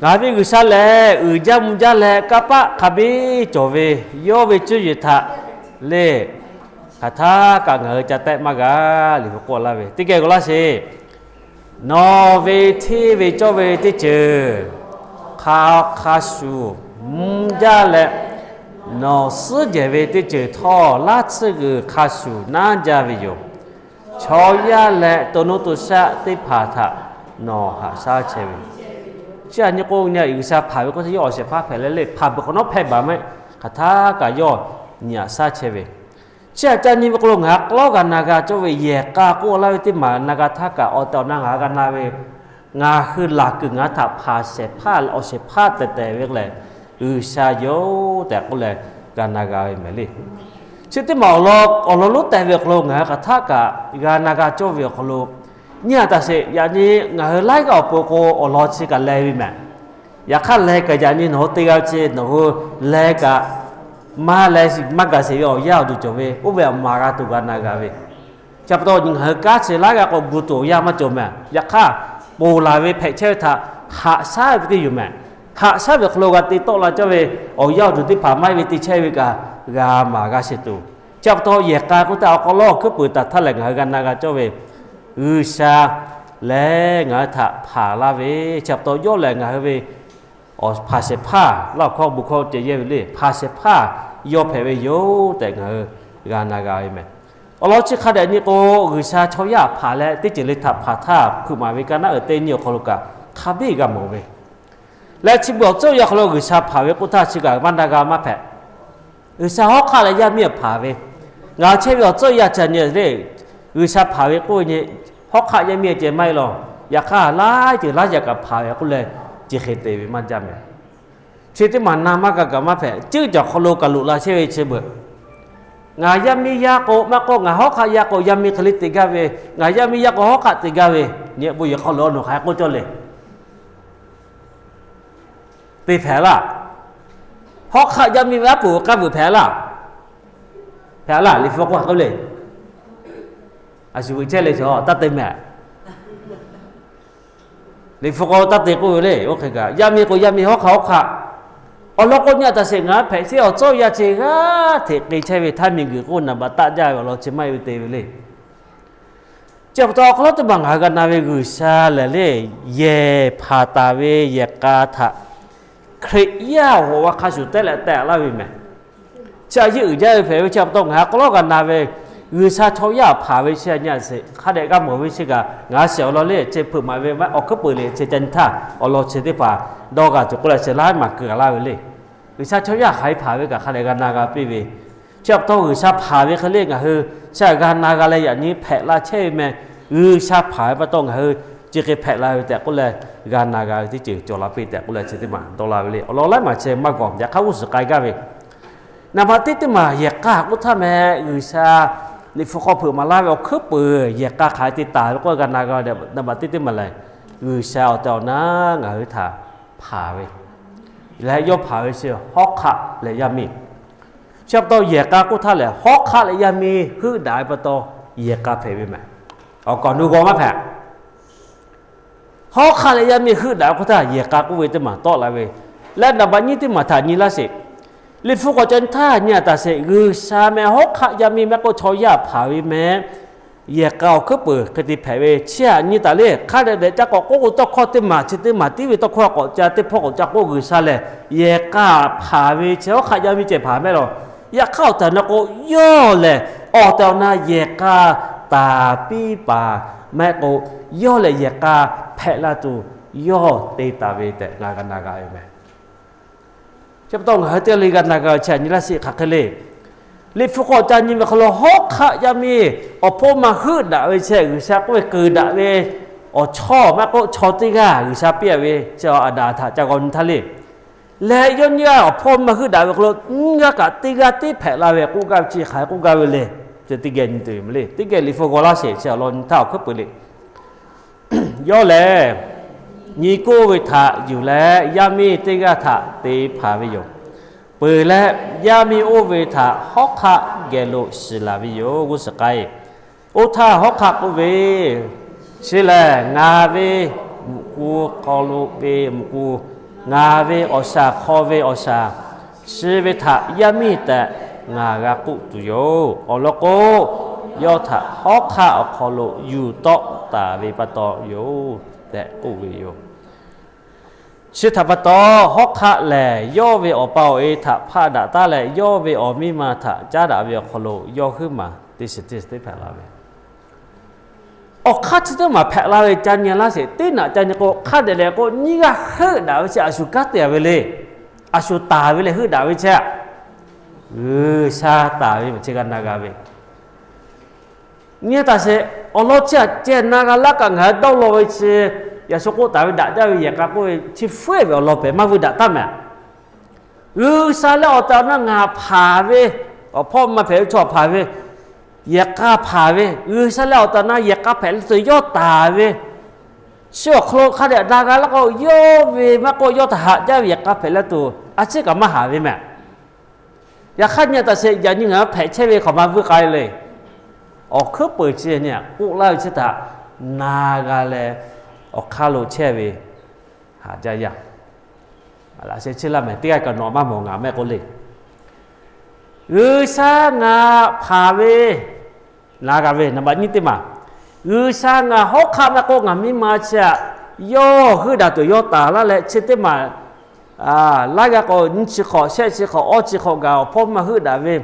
Ngaˬ ve G'uiˬsha lehˬ, uiˍ jaˇ mvuh jaˇ leh kanˇ paˆ hk'a biˇ cawˬ ve, yawˇ ve cuˇ yiˍ htaꞈ le hk'aˬ htaˇ kaꞈ ngaˬ hui ca tehˆ maˇ g'a. Liꞈ hpu k'oˆ laˇ ve teˇ geh g'aw laˇ sheˍ. Nawˬ ve hteˇ ve cawˇ ve teˇ ceuˬ hk'a hk'a shuˍ mvuh jaˇ leh, nawˬ suhˉ jehˬ ve teˇ ceuˬ htawˇ, laˇ tsuhˇ g'uiˬ hk'a shuˍ naˉ jaˇ ve yoˬ. Chaw yaˇ leh to nuˇ to shaˆ teˇ hpaˍ htaꞈ nawˬ haꞈ shaˉ chehˇ ve. Chi a nyi k'o, G'uiˬsha hpanˍ ve k'oˆ htaˇ yawˇ awˬ shehˍ hpaˇ hpehꞈ leh le, hpanˍ peuˬ hk'awꞈ nawˉ hpehꞈ baˬ meh, hk'aˬ htaˇ kaꞈ yawˇ nyi haꞈ shaˉ chehˇ ve. Chi a ca nyi ve k'o lo ngaˬ hui k'aw lawˉ g'a na g'a cawˇ ve yehˬ k'a k'oˆ laˇ ve teˇ maˬ na g'a htaˇ kaꞈ awˬ tehˬ awˬ na ngaˬ hui g'a na ve, ngaˬ hui laˬ kuiˬ ngaˬ hui htaꞈ hpanˍ shehˍ hpaˇ awˬ shehˍ hpaˇ tehˬ tehˬ ve lehˬ, G'uiˬsha yoˬ tehꞈ k'oˆ leh g'a na g'a ve mehˍ le. Chi teˇ maˬ awˬ lawn lonˉ tehˬ ve awˬ hk'aw lo ngaˬ hui hk'aˬ htaˇ kaꞈ g'a na g'a cawˇ ve awˬ hk'aw lo, nyi a taꞈ sheˍ, yaꞈ nyi ngaˬ hui laiˉ g'aˇ awˬ pon k'o awˬ lawn chi kaꞈ leh ve mehˍ. Yaꞈ hk'aˇ leh kaꞈ yaꞈ nyi nawˬ hui te g'a ve chi nawˬ hui leh kaꞈ maˇ leh maˇ gaˬ sheˍ ve awˬ yanˇ awˬ duˬ cawˬ ve, oˇ ve aꞈ maˍ g'a tuˬ g'a na g'a ve. Chi pa taw ngaˬ hui kanˉ chi laiˉ g'aˇ k'o gu tuˬ awˬ yanˇ maˇ cawˬ mehˍ. Yaꞈ hk'aˇ, ponˬ laˬ ve hpehꞈ chehˇ ve htaꞈ haꞈ shaˉ ve teˇ yoˬ mehˍ. Haꞈ shaˉ ve awˬ hk'aw lo g'a te tawˆ la cawˇ ve awˬ yanˇ awˬ duˬ teˇ hpaˍ maˇ heˆ ve te chehˇ ve kaꞈ g'a maˍ g'a sheˍ tuˬ. Chi pa taw yehˬ k'a k'oˆ htaˇ awˬ hk'aw lo awˬ hkuiˉ puiˍ taˍ htaˇ lehˬ ngaˬ hui g'a na g'a cawˇ ve, G'uiˬsha lehˬ ngaˬ hui htaꞈ hpanˍ laˇ ve, chi pa taw yawˇ lehˬ ngaˬ hui ve hpanˍ shehˍ hpaˇ laˇ awˬ hkawˇ bon hkawˇ ceh yehˇ ve le, hpanˍ shehˍ hpaˇ yawˇ hpehꞈ ve yoˬ tehꞈ ngaˬ hui g'a na g'a ve mehˍ. Awˬ lawn chi hk'a dehꞈ nyi k'o, G'uiˬsha chaw yaˇ hpanˍ leh teˇ ceuˬ le htaꞈ hpanˍ htaˇ hpeuꞈ maˍ ve ka naˉ uiˍ teˇ nyi awˬ hk'aw lo kaꞈ hk'a biˇ g'a mawˬ ve leh, chi beuꞈ awˬ tcuhˉ awˬ yanˇ hk'aw lo G'uiˬsha hpanˍ ve k'oˆ htaˇ chi kaꞈ maˇ na g'a maˇ hpehꞈ. G'uiˬsha hawˉ hk'aˆ leh yaˇ miˇ hpanˍ ve, ngaˬ chehˇ ve awˬ tcuhˉ yaˇ ca nyi le, G'uiˬsha hpanˍ ve k'oˆ ve nyi, hawˉ hk'aˆ yaˇ miˇ ceh maˇ heˆ law. Yaꞈ hk'aˇ laiˉ ceuˬ laiˉ yaꞈ kaꞈ hpanˍ ve k'oˆ leh, chi hk'e te ve maˇ jaˇ mehˍ. Chi teˇ maˬ na maˇ g'a kaꞈ maˇ hpehꞈ. Ceuˇ caˬ hk'aw lo kaꞈ loꞈ la chehˇ ve chi beuꞈ, ngaˬ yaˇ miˇ yaˇ k'o maˇ k'oˆ, ngaˬ hawˉ hk'aˆ yaˇ k'o yaˇ miˇ hk'e le te gaˇ ve, ngaˬ yaˇ miˇ yaˇ k'o hawˉ hk'aˆ te gaˇ ve, nyi bon yehˬ hk'aw lo nawˬ hk'aˬ hk'e k'oˆ cawˇ le. Te hpehꞈ laˇ. Hawˉ hk'aˆ yaˇ miˇ ve aˉ poꞈ k'aˇ veuꞈ hpehꞈ laˇ. Hpehꞈ laˇ. Liꞈ hpu k'oˆ hk'e k'oˆ le, a shu veuꞈ chehˇ le chaw taˇ te mehˍ. Liꞈ hpu k'o taˇ te k'oˆ ve le. Oˇ hk'e kaꞈ yaˇ miˇ k'o yaˇ miˇ, hawˉ hk'aˆ hawˉ hk'aˆ. Awˬ lawn k'o nyi a taꞈ sheˍ, ngaˬ hpehꞈ chehˇ awˬ tcuhˉ yaˇ chi g'aˇ hteꞈ k'e chehˇ ve htaˇ miˬguiˬ k'oˆ naˍ baꞈ taˆ jaˇ ve awˬ lawn chi maˇ heˆ ve te ve le. Chi pa taw awˬ hk'aw lo teˇ maˬ ngaˬ hui g'a na ve G'uiˬsha lehˬ le, yehˬ hpanˍ taˍ ve yehˬ k'a htaꞈ Hkriꞈ yaˇ awˬ hawꞈ g'a hk'a shuˍ tehˉ leh tehꞈ laˇ ve mehˍ. Chi a yeˇ uiˍ jaˇ ve hpehꞈ ve chi pa taw ngaˬ hui k'aw lawˉ g'a na ve, G'uiˬsha chaw yaˇ hpanˍ ve chi a nyi a sheˍ hk'a dehꞈ g'a mawˬ ve chi kaꞈ ngaˬ hui shehˍ awˬ lawn le chi hpeuꞈ maˍ ve awˬ hkuiˉ peuˬ le chi ca nyi htaˇ awˬ lawn chi teˇ hpaˍ dawˇ g'a tuˬ k'oˆ leh chi laiˉ maˬ keu g'a laˇ ve le. G'uiˬsha chaw yaˇ hk'aˬ hk'e hpanˍ ve kaꞈ hk'a dehꞈ g'a na g'a piˇ ve. Chi pa taw G'uiˬsha hpanˍ ve hk'e le ngaˬ hui chi a g'a na g'a leh yaꞈ nyi hpehꞈ la chehˇ ve meh. G'uiˬsha hpanˍ ve pa taw ngaˬ hui chi hk'e hpehꞈ la ve tehꞈ k'oˆ leh g'a na g'a ve teˇ ceuˬ cawˬ la piˇ tehꞈ k'oˆ leh chi teˇ maˬ dawˇ la ve le. Awˬ lawn laiˉ maˬ chi maˇ gawˬ yaꞈ hk'aˇ g'uˇ suhˍ k'ai gaˇ ve Naˍ baꞈ teˇ teˇ maˬ yehˬ k'a k'oˆ htaˇ meh, G'uiˬsha Liꞈ hpu hk'aw hpeuꞈ maˍ laˇ ve awˬ hkuiˉ peuˬ yehˬ k'a hk'aˬ hk'e te taˍ ve k'oˆ g'a na g'a ve, naˍ baꞈ teˇ teˇ maˬ lehˬ, G'uiˬsha awˬ tehˬ awˬ na ngaˬ hui htaꞈ hpanˍ ve leh, yawˇ hpanˍ ve chi hawˉ hk'aˆ leh yaˇ miˇ. Chi pa taw yehˬ k'a k'oˆ htaˇ lehˬ, hawˉ hk'aˆ leh yaˇ miˇ heuˆ daꞈ ve pa taw yehˬ k'a hpehꞈ ve meh. Awˬ kaˍ awˬ nu g'aw maˇ hpehꞈ. Hawˉ hk'aˆ leh yaˇ miˇ heuˆ daꞈ ve k'oˆ htaˇ, yehˬ k'a k'oˆ ve teˇ maˬ tawˆ la ve, leh naˍ baꞈ nyiˇ teˇ maˬ htaꞈ nyi laˇ sheˍ. Liꞈ hpu k'awꞈ ca nyi htaˇ nyi a taˍ sheˍ, G'uiˬsha meh hawˉ hk'aˆ yaˇ miˇ maˇ k'oˆ, chaw yaˇ hpanˍ ve meh. Yehˬ k'a awˬ hkuiˉ peuˬ hk'e te hpehꞈ ve chi htaꞈ nyi taˍ le. Hk'a dehꞈ dehꞈ ca k'awꞈ k'oˆ k'o, tawˇ hkawˇ teˇ maˬ chi teˇ maˬ tiˉ ve tawˇ hkawˇ k'awꞈ ca, teˇ hpawˇ k'awꞈ ca k'oˆ, G'uiˬsha lehˬ yehˬ k'a hpanˍ ve chi hawˉ hk'aˆ yaˇ miˇ ceh hpanˍ meh lawˬ. Yaꞈ hk'aˇ awˬ tehˬ awˬ na k'o, yawˇ lehˬ awˬ tehˬ awˬ na yehˬ k'a taˍ piˇ paˍ meh k'o, yawˇ lehˬ yehˬ k'a hpehꞈ la tuˬ yawˇ te taˍ ve tehꞈ ngaˬ g'a na g'a ve meh. Chi pa taw ngaˬ hui teˇ g'aˇ le g'a na g'a ve chi htaꞈ nyi laˇ sheˍ hk'aˬ hk'e le. Liꞈ hpu k'awꞈ ca nyi ve hk'aw lo hawˉ hk'aˆ yaˇ miˇ awˬ hpawˇ ma heuˆ daꞈ ve chi G'uiˬsha k'oˆ ve keu daꞈ ve awˬ chawˇ maˇ k'oˆ, chaw teˇ g'aˇ G'uiˬsha piˇ a ve chi Aˍdanˍ htaꞈ ca g'aw nyi htaˇ le. Leh yawˇ nyiˇ g'aˇ awˬ hpawˇ ma heuˆ daꞈ ve hk'aw lo nyiˇ g'aˇ kaꞈ teˇ g'aˇ tiˉ hpehꞈ la ve k'oˆ gaˇ ve chi hk'aˬ hk'e k'oˆ gaˇ ve le. Chi teˇ geh nyi tuˬ yoˬ meh le. Teˇ geh Liꞈ hpu g'aw laˇ sheˍ chi awˬ lawn nyi htaˇ awˬ hkuiˉ peuˬ le. Yawˇ lehˬ nyi kuˇ ve htaꞈ yuˬ leh yaˇ miˇ teˇ g'aˇ htaꞈ te hpanˍ ve yoˬ. Peuˬ leh yaˇ miˇ oˇ ve htaꞈ hawˉ hk'aˆ geh lo shiˍ laˬ ve yoˬ. G'uˇ suhˍ k'ai. Oˇ htaˇ hawˉ hk'aˆ k'oˆ ve, Chi lehˬ ngaˬ ve mvuhꞈ ku hk'aw lo ve mvuhꞈ ku, ngaˬ ve awˬ shaˍ hk'aw ve awˬ shaˍ, chi ve htaꞈ yaˇ miˇ tehꞈ ngaˬ g'a k'oˆ tuˬ yoˬ. Awˬ lawn k'o, yawˇ htaꞈ hawˉ hk'aˆ awˬ hk'aw lo yuˬ tawˆ taˍ ve pa taw yoˬ tehꞈ k'oˆ ve yoˬ. Chi htaꞈ pa taw, hawˉ hk'aˆ lehˬ yawˇ ve awˬ pa awˬ e htaꞈ hpaˆ daꞈ taˉ leh, yawˇ ve awˬ miˇ ma htaꞈ caˉ daꞈ ve awˬ hk'aw lo yawˇ huiˉ maˬ teˇ shiˍ teˇ shiˍ teˇ hpehꞈ la ve. Awˬ hk'aˇ chi teˇ maˬ hpehꞈ la ve ca nyi laˇ sheˍ. Teˇ naꞈ ca nyi k'o, hk'a dehꞈ lehˬ k'o nyiˇ g'aˇ heuˆ daꞈ ve chi a shu kanˉ te ve le. A shu taˍ ve leh heuˆ daꞈ ve chi G'uiˬsha taˍ ve maˬ chi g'a na g'a ve. Nyi taˍ sheˍ. Awˬ lawn chi aꞈ ceh na g'a laˇ kaꞈ ngaˬ hui dawˇ law ve chi, yaꞈ shu k'oˆ taˍ ve daꞈ jaˇ ve yehˬ k'a k'oˆ ve chi fuˉ ve awˬ lawn pehˍ maˇ vuiˇ daꞈ taˉ mehˍ. G'uiˬsha leh awˬ tehˬ awˬ na ngaˬ hpanˍ ve, awˬ hpawˇ maˇ hpehꞈ ve chaw hpanˍ ve, yehˬ k'a hpanˍ ve, G'uiˬsha leh awˬ tehˬ awˬ na yehˬ k'a hpehꞈ le tuˬ yawˇ taˍ ve, chi awˬ hk'aw lo hk'a dehꞈ na g'a laˇ k'o, yawˇ ve maˇ k'oˆ, yawˇ htaꞈ haꞈ jaˇ ve yehˬ k'a hpehꞈ le tuˬ a ciˉ kaꞈ maˇ haˍ ve mehˍ. Yaꞈ hk'aˇ nyi taˍ sheˍ, yaꞈ nyi ngaˬ hui hpehꞈ chehˇ ve hk'awꞈ ma vuiˇ k'ai le. Awˬ hkuiˉ peuˬ chi nyi k'oˆ laˇ ve chi htaꞈ na g'a leh, awˬ hk'aˇ lo chehˇ ve haꞈ jaˇ yaˇ. Laꞈ sheh chehˇ laˇ mehˍ, teˇ g'aˇ kaꞈ nawꞈ maˇ mawˬ ngaˬ mehˆ k'oˆ le. G'uiˬsha ngaˬ hpanˍ ve, na g'a ve naˍ baꞈ nyiˇ teˇ maˬ, G'uiˬsha ngaˬ hawˉ hk'aˆ maˇ k'oˆ, ngaˬ miˇ ma chi aꞈ yawˇ heuˆ daꞈ tuˬ yawˇ taˍ laˇ leh chi teˇ maˬ laˇ g'a k'o, nyiˇ chi hk'awꞈ, shehˆ chi hk'awꞈ, awˇ chi hk'awꞈ gaˬ awˬ hpawˇ maˇ heuˆ daꞈ ve,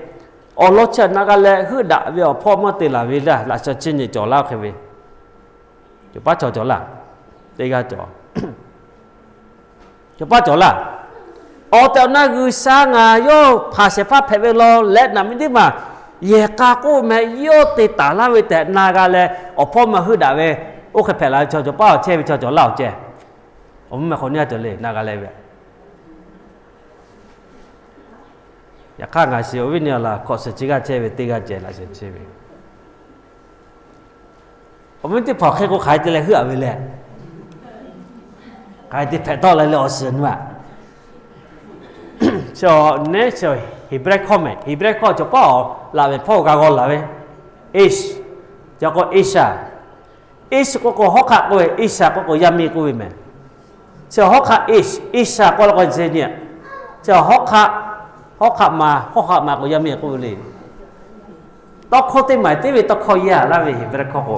awˬ lawn chi aꞈ na g'a leh heuˆ daꞈ ve awˬ hpawˇ maˇ te laˬ ve laˇ. Laꞈ sheh chi nyi cawˬ laˇ hk'e ve, cawˬ paˉ cawˬ cawˬ laˇ. Teˇ g'aˇ cawˬ cawˬ paˉ cawˬ laˇ. Awˬ tehˬ awˬ na G'uiˬsha ngaˬ yawˇ hpanˍ shehˍ hpaˇ hpehꞈ ve law leh naˍ miˇ teˇ maˬ yehˬ k'a k'oˆ ve meh yawˇ te taˍ laˇ ve tehꞈ na g'a leh awˬ hpawˇ maˇ heuˆ daꞈ ve, oˇ hk'e hpehꞈ la ve chaw cawˬ paˉ awˬ chehˇ ve chaw cawˬ laˇ awˬ ceh. Awˬ mvuhˇ meh hk'awꞈ nyiˇ g'aˇ cawˬ le na g'a leh ve. Yaꞈ hk'aˇ ngaˬ shiˍ awˬ viˉ nyi awˬ laˬ hkawꞈ shehˍ chi g'aˇ chehˇ ve teˇ g'aˇ ceh laꞈ sheh chehˇ ve awˬ viˉ teˇ hpaˍ hk'e k'o hk'aˬ hk'e te leh heuˆ a ve leh, hk'aˬ hk'e te hpehꞈ tawˆ la leh awˬ shiˍ nu aꞈ. Chi neˉ chi Heˍbrehˇ hkawˇ mehˍ. Heˍbrehˇ hkawˇ cawˬ paˉ awˬ laꞈ ve hpawˇ g'a g'aw laˬ ve, Iˉ, ca k'o Iˉsaˍ. Iˉsaˍ k'oˆ k'o hawˉ hk'aˆ k'oˆ ve, Iˉsaˍ k'oˆ k'o yaˇ miˇ k'oˆ ve mehˍ. Chi hawˉ hk'aˆ Iˉsaˍ, Iˉsaˍ k'oˆ la k'o ce nyi, chi hawˉ hk'aˆ, hawˉ hk'aˆ ma, hawˉ hk'aˆ ma k'o yaˇ miˇ k'oˆ ve le. Tawˇ hkawˇ teˇ maˬ teˇ ve tawˇ hkawˇ yaˇ laˇ ve Heˍbrehˇ hkawˇ k'o,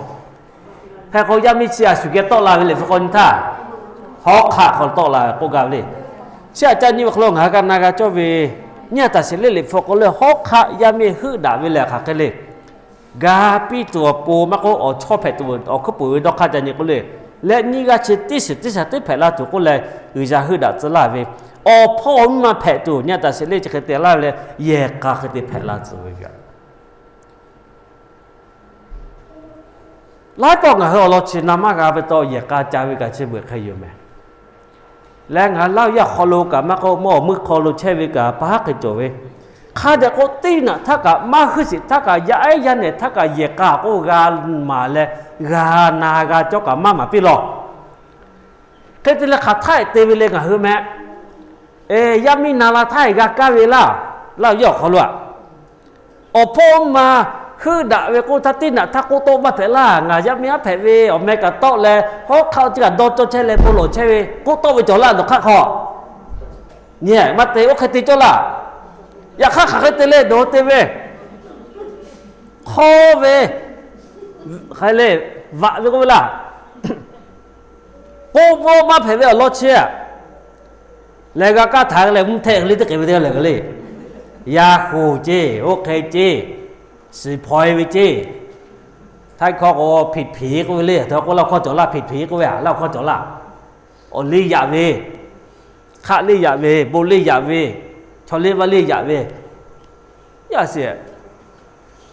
hk'e k'o yaˇ miˇ chi a shu geh tawˆ la ve Liꞈ hpu k'awꞈ nyi htaˇ, hawˉ hk'aˆ hk'aw tawˆ la ve k'oˆ gaˇ ve le. Chi aꞈ ca nyi ve hk'aw lo ngaˬ hui g'a na g'a cawˇ ve, nyi a taˍ sheˍ le Liꞈ hpu k'oˆ le hawˉ hk'aˆ yaˇ miˇ heuˆ daꞈ ve lehˬ hk'aˬ hk'e le. Ga piˇ tuˬ awˬ pon maˇ k'oˆ, awˬ chawˇ hpehꞈ tuˬ awˬ hkuiˉ puiˍ ve dawˇ hk'aˇ ca nyi k'oˆ le. Leh nyiˇ g'aˇ chi teˇ shiˍ teˇ shaˍ teˇ hpehꞈ la tuˬ k'oˆ leh, G'uiˬsha heuˆ daꞈ tcuh laˇ ve, awˬ hpawˇ awˬ miˇ ma hpehꞈ tuˬ nyi a taˍ sheˍ le chi hk'e te laˇ ve leh yehˬ k'a hk'e te hpehꞈ la tcuh ve gaˬ. Laiˉ pawˆ ngaˬ hui awˬ lawn chi na maˇ g'a ve taw yehˬ k'a ca ve kaꞈ chi beuꞈ hk'e yoˬ mehˍ. Leh ngaˬ hui Laˇ huˍ yaˇ hk'aw lo kaꞈ maˇ k'oˆ, mawˇ awˬ meuˇ hk'aw lo chehˇ ve kaꞈ pa haˉ hk'e cawˬ ve, Hk'a dehꞈ k'o, teˇ naꞈ htaˇ kaꞈ maˇ huiˉ shiˍ htaˇ kaꞈ, yaˇ ehˉ yaˇ nehˬ htaˇ kaꞈ yehˬ k'a k'o g'a maˍ leh, g'a na g'a cawˇ kaꞈ maˇ maˍ piˇ lawˬ. Hk'e te leh hk'aˬ htaˇ te ve le ngaˬ hui meh. Yaˇ miˇ na la htaˇ g'a kaˇ ve laˇ. Laˇ yawˇ awˬ hk'aw lo aꞈ, awˬ hpawˇ ma heuˆ daꞈ ve k'oˆ htaˇ, teˇ naꞈ htaˇ k'oˆ tawˆ maˇ hpehꞈ laˇ. Ngaˬ yaˇ miˇ aˉ hpehꞈ ve awˬ meh kaꞈ tawˆ leh, hawˉ hk'aˆ chi kaꞈ dawˇ cawˇ chehˇ leh bon lawˬ chehˇ ve k'oˆ tawˆ ve cawˬ laˇ. Nawˬ hk'aˆ hk'aw nyi maˇ te oˇ hk'e te cawˇ laˇ. Yaꞈ hk'aˇ hk'aˬ hk'e te leh dawˬ te ve, hk'awˇ ve, hk'aˬ le, vaꞈ ve k'oˆ ve laˇ. K'oˆ bawˆ maˇ hpehꞈ ve awˬ lawn chi aꞈ, lehˬ g'a kaˇ htaꞈ leh mvuhˇ htehˆ le teˇ hk'e ve te leh ga le. Yaˇ hoˍ ceˇ, oˇ hk'e ceˇ, shiˍ hpaw e ve ceˇ. Htaiˇ hkawˇ k'o, hpeꞈ hpeꞈ k'oˆ ve le. Htaiˇ hkawˇ Laˇ huˍ hkawˇ cawˬ laˇ, hpeꞈ hpeꞈ k'oˆ ve a, Laˇ huˍ hkawˇ cawˬ laˇ. Awˬ liˇ yaꞈ ve, hk'aˆ liˇ yaꞈ ve, bon liˇ yaꞈ ve, chaw liˇ vaˇ liˇ yaꞈ ve, yaˇ shiˍ.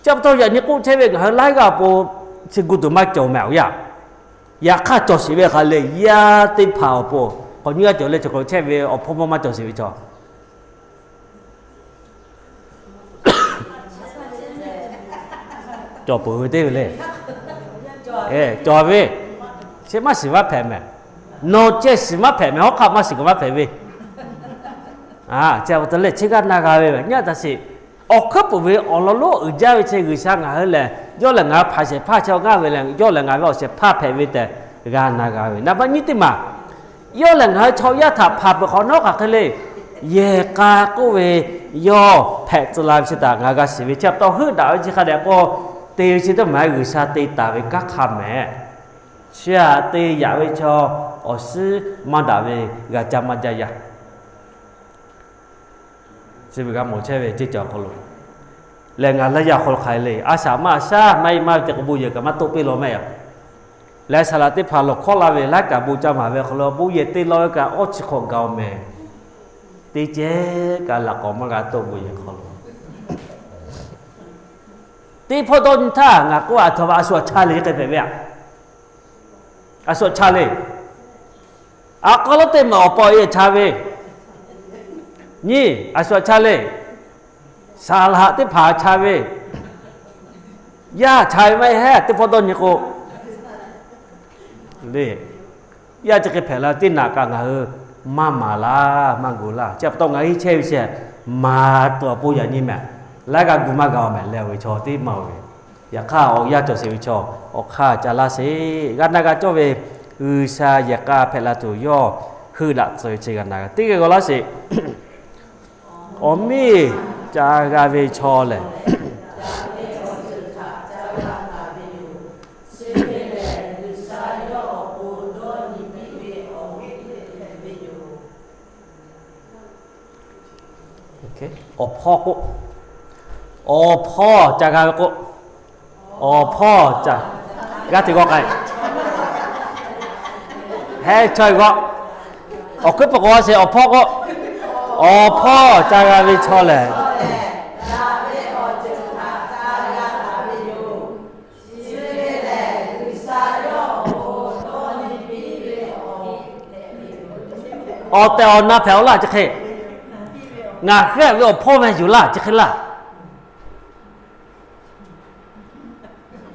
Chi pa taw yaꞈ nyi k'oˆ chehˇ ve ngaˬ hui laiˉ g'aˇ awˬ pon chi gu tuˬ maˇ cawˬ mehˍ awˬ yaˇ. Yaꞈ hk'aˇ cawˬ sheˍ ve hk'aˬ le, yaˇ teˇ hpaˍ awˬ pon k'awꞈ nyi g'aˇ cawˬ leh cawˬ k'awꞈ chehˇ ve awˬ hpawˇ mawˇ maˇ cawˬ sheˍ ve chaw cawˬ peuˬ ve teˇ ve le. Cawˬ ve, chi maˇ shiˍ maˇ hpehꞈ mehˍ. Nawˬ ceh shiˍ maˇ hpehꞈ mehˍ, hawˉ hk'aˆ maˇ shiˍ k'o maˇ hpehꞈ ve. Chi pa taw leh chi g'aˇ na g'a ve nyi a taꞈ sheˍ. Awˬ hkuiˉ puˍ ve awˬ lawn lonˉ uiˍ jaˇ ve chi G'uiˬsha ngaˬ hui lehˬ, yawˇ lehˬ ngaˬ hui hpanˍ shehˍ hpaˇ chi awˬ g'aˇ ve lehˬ, yawˇ lehˬ ngaˬ ve awˬ shehˍ hpaˇ hpehꞈ ve tehꞈ g'a na g'a ve. Naˍ baˆ nyiˇ teˇ maˬ, yawˇ lehˬ ngaˬ hui chaw yaˇ htaꞈ hpanˍ peuˬ hk'awꞈ nawˉ hk'aˬ hk'e le, yehˬ k'a k'oˆ ve yawˇ hpehꞈ tcuh la ve chi htaꞈ ngaˬ g'a shiˍ ve. Chi pa taw heuˆ daꞈ ve chi hk'a dehꞈ k'o, te ve chi teˇ maˬ G'uiˬsha te taˍ ve kanˉ hk'a mehˍ. Chi aꞈ te yaꞈ ve chaw awˬ suhˉ maˇ daꞈ ve g'a caˇ maˇ jaˇ yaˇ. Chi ve g'a mawˬ chehˇ ve ceˇ cawˬ awˬ hk'aw lo lehˬ, ngaˬ laiˇ yaˇ awˬ hk'aw lo hk'aˬ hk'e le, a shaꞈ maˇ shaˉ maˇ e maˇ ve te k'o bon yehˬ kaꞈ maˇ toˆ piˇ law mehˍ. Leh saˍ laꞈ teˇ hpaˍ lawˬ hkawˇ la ve laiˉ kaꞈ bon caˇ maˍ ve awˬ hk'aw lo bon yehˬ te law ve kaꞈ awˇ chi hk'awꞈ gaˬ-oˬ mehˍ. Teˇ cehˉ kaꞈ laꞈ k'awꞈ maˇ g'a toˆ bon yehˬ hk'aw lo. Teˇ hpawˇ dawˇ nyi htaˇ ngaˬ k'oˆ a htaꞈ a shu aꞈ cha le k'ai hpehꞈ ve aꞈ. A shu aꞈ cha le. A k'aw lawˉ teˇ maˬ awˬ pa awˬ e aꞈ cha ve. Nyi, a shu aꞈ cha le. Saˍ laꞈ teˇ hpaˍ aꞈ cha ve. Yaˇ cha ve maˇ heˆ, teˇ hpawˇ dawˇ nyi k'o le. Yaˇ chi hk'e hpehꞈ la teˇ naꞈ kaꞈ ngaˬ hui maˇ maˍ laˇ, maˇ gu laˇ. Chi pa taw ngaˬ hui chehˇ ve chi maˍ tuˬ awˬ pon yaꞈ nyi mehˍ. Laiˉ g'aˇ gu maˇ g'a-oˬ mehˍ leh awˬ ve chaw teˇ maˇ-oˬ ve. Yaꞈ hk'aˇ awˬ yanˇ cawˬ sheˍ ve chaw awˬ hk'aˇ ca laˇ sheˍ. G'a na g'a cawˇ ve G'uiˬsha yehˬ k'a hpehꞈ la tuˬ yawˇ heuˆ daꞈ tcuh ve chi g'a na g'a. Teˇ g'aˇ g'aw laˇ sheˍ. Awˬ miˇ ca g'a ve chaw lehˬ, awˬ hpawˇ k'o, awˬ hpawˇ ca g'a ve k'o, awˬ hpawˇ ca g'a te g'aw k'ai. Heh chaw g'aw, awˬ hkuiˉ peuˬ k'o sheˍ awˬ hpawˇ k'o, awˬ hpawˇ ca g'a ve chaw lehˬ, awˬ tehˬ awˬ na hpehꞈ-oˬ laˇ chi hk'e, ngaˬ hk'e ve awˬ hpawˇ meh yuˬ laˇ chi hk'e laˇ.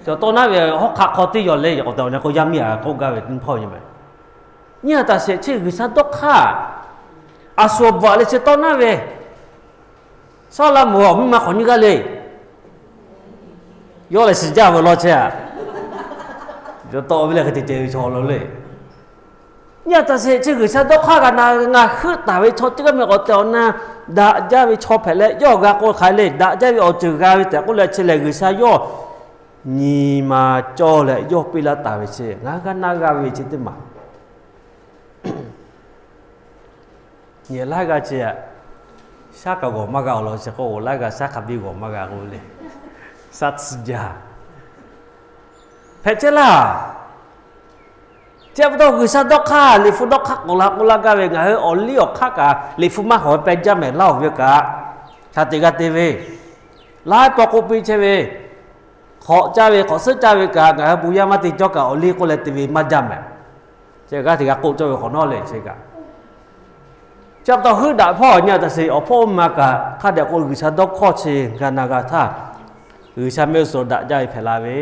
Cawˬ tawˇ naˉ ve hawˉ hk'aˆ hk'aw teˇ yawˬ le, awˬ tehˬ awˬ na k'o yaˇ miˇ a k'oˆ gaˇ ve teˇ hpawˇ yoˬ mehˍ. Nyi a taꞈ sheˍ chi G'uiˬsha dawˇ hk'aˇ, a shu awˬ bvuhꞈ le chi tawˇ naˉ ve, Saˉlaꞈmonˍ awˬ miˇ ma hk'awꞈ nyiˇ g'aˇ le. Yawˇ lehˬ shiˍ jaˇ ve law chehˇ a. Yawˇ tawˆ ve lehˬ hk'e te ceh ve chaw lo le. Nyi a taꞈ sheˍ chi G'uiˬsha dawˇ hk'aˇ g'a na ngaˬ heuˆ taˍ ve chaw teˇ g'aˇ meh awˬ tehˬ awˬ na daꞈ jaˇ ve chaw hpehꞈ leh, yawˇ g'a k'o hk'aˬ hk'e le daꞈ jaˇ ve awˬ ceuˬ g'a ve tehꞈ k'oˆ leh chi lehˬ G'uiˬsha yawˇ nyi ma cawˇ leh yawˇ piˇ laˇ taˍ ve chi ngaˬ hui g'a na g'a ve chi teˇ maˬ. Nyi laiˉ g'aˇ chi, shaˉ kaꞈ g'awˬ maˇ g'a-oˬ law chi k'o, laiˉ g'aˇ shaˉ hk'a biˇ g'awˬ maˇ g'a k'oˆ le. Shaˉ tsuhˇ jaˇ hpehꞈ chehˇ laˇ. Chi pa taw G'uiˬsha dawˇ hk'aˇ, liꞈ hpu dawˇ hk'aˇ k'awꞈ la k'oˆ laˇ gaˇ ve, ngaˬ hui awˬ liˇ awˬ hk'aˇ kaꞈ liꞈ hpu maˇ hawˍ pehˇ jaˇ mehˍ laˇ-oˬ ve kaꞈ, hk'a te g'a te ve, laiˉ pawˆ k'oˆ piˇ chehˇ ve, hk'awꞈ caˇ ve hk'awꞈ suhˉ caˇ ve kaꞈ ngaˬ hui bon yaˇ maˇ te cawˇ kaꞈ awˬ liˇ k'oˆ leh te ve maˇ jaˇ mehˍ. Chi g'aˇ hteꞈ g'a k'oˆ cawˇ ve hk'awꞈ nawˉ lehˬ chi kaꞈ Chi pa taw heuˆ daꞈ hpawˇ nyi taˍ sheˍ. Awˬ hpawˇ ma kaꞈ hk'a dehꞈ k'o G'uiˬsha dawˇ hkawˇ chi g'a na g'a htaˇ, G'uiˬsha mehˆ g'uˇ suhˍ daꞈ jaˇ ve hpehꞈ la ve.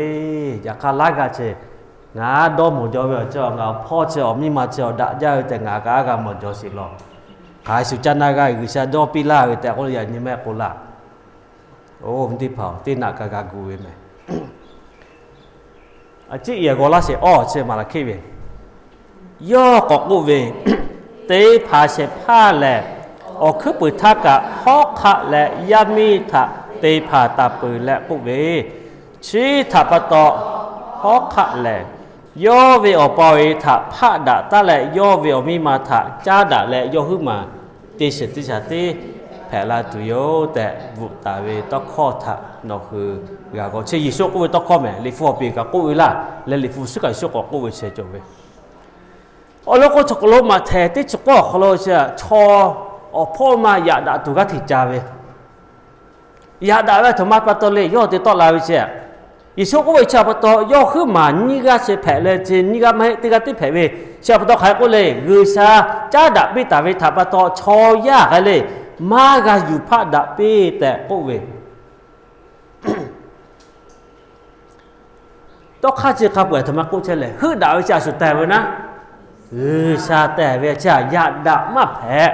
Yaꞈ hk'aˇ laiˉ g'aˇ chi ngaˬ dawˇ mawˬ jaw ve awˬ chi, ngaˬ awˬ hpawˇ chi awˬ miˇ ma chi awˬ daꞈ jaˇ ve tehꞈ ngaˬ kaꞈ a g'a mawˬ jaw sheˍ law. Hk'aˬ hk'e shuˍ ca na g'a G'uiˬsha dawˇ piˇ laˇ ve tehꞈ k'oˆ yaꞈ nyi mehˆ k'oˆ laˇ. Oˇ, teˇ hpaˍ-oˬ, teˇ naꞈ kaꞈ g'a gu ve mehˍ. A ciˉ yehˬ g'aw laˇ sheˍ. Awˇ, chi maˍ laˬ hkiˆ ve, yawˇ k'awꞈ k'oˆ ve, Te hpanˍ shehˍ hpaˇ lehˬ, awˬ hkuiˉ puiˍ htaˇ kaꞈ hawˉ hk'aˆ leh yaˇ miˇ htaꞈ te hpanˍ taˍ peuˬ leh k'oˆ ve, chi htaꞈ pa taw hawˉ hk'aˆ lehˬ, yawˇ ve awˬ pa awˬ e htaꞈ hpaˆ daꞈ taˉ leh, yawˇ ve awˬ miˇ ma htaꞈ caˉ daꞈ leh, yawˇ huiˉ maˬ teˇ shiˍ teˇ shaˍ tiˉ hpehꞈ la tuˬ yoˬ tehꞈ bvuhꞈ taˍ ve tawˇ hkawˇ htaꞈ nawˬ hui g'a g'aw. Chi Yeˍsuˆ k'oˆ ve tawˇ hkawˇ mehˍ. Liꞈ hpu awˬ piˍ kaꞈ k'oˆ ve laˇ leh, Liꞈ hpu suhˉ kaꞈ Yeˍsuˆ k'awꞈ k'oˆ ve chi cawˬ ve. Awˬ lawn k'o, chaw k'aw lo Maꞈhtehˍ teˇ chi k'awˇ awˬ hk'aw lo chi, chaw awˬ hpawˇ ma yaꞈ daꞈ tuˬ g'aˇ hteꞈ ca ve, yaꞈ daꞈ ve aˬ htoꞈ ma pa taw le, yawˇ te tawˆ la ve chi, Yeˍsuˆ k'oˆ ve chi pa taw, yawˇ huiˉ maˬ nyiˇ g'aˇ chi hpehꞈ leh, chi nyiˇ g'aˇ maˇ heˆ, teˇ g'aˇ tiˉ hpehꞈ ve. Chi pa taw hk'aˬ hk'e k'oˆ le, G'uiˬsha caˉ daꞈ piˇ taˍ ve htaꞈ pa taw, chaw yaˇ hk'a le maˇ g'a yuˬ hpaˆ daꞈ piˇ tehꞈ k'oˆ ve. Tawˇ hk'aˇ chi hk'a peu-eˬ aˬ htoꞈ ma k'oˆ chehˇ lehˬ, heuˆ daꞈ ve chi a shuˍ tehˬ ve naˉ, G'uiˬsha tehˬ ve chi yaꞈ daꞈ maˇ hpehꞈ.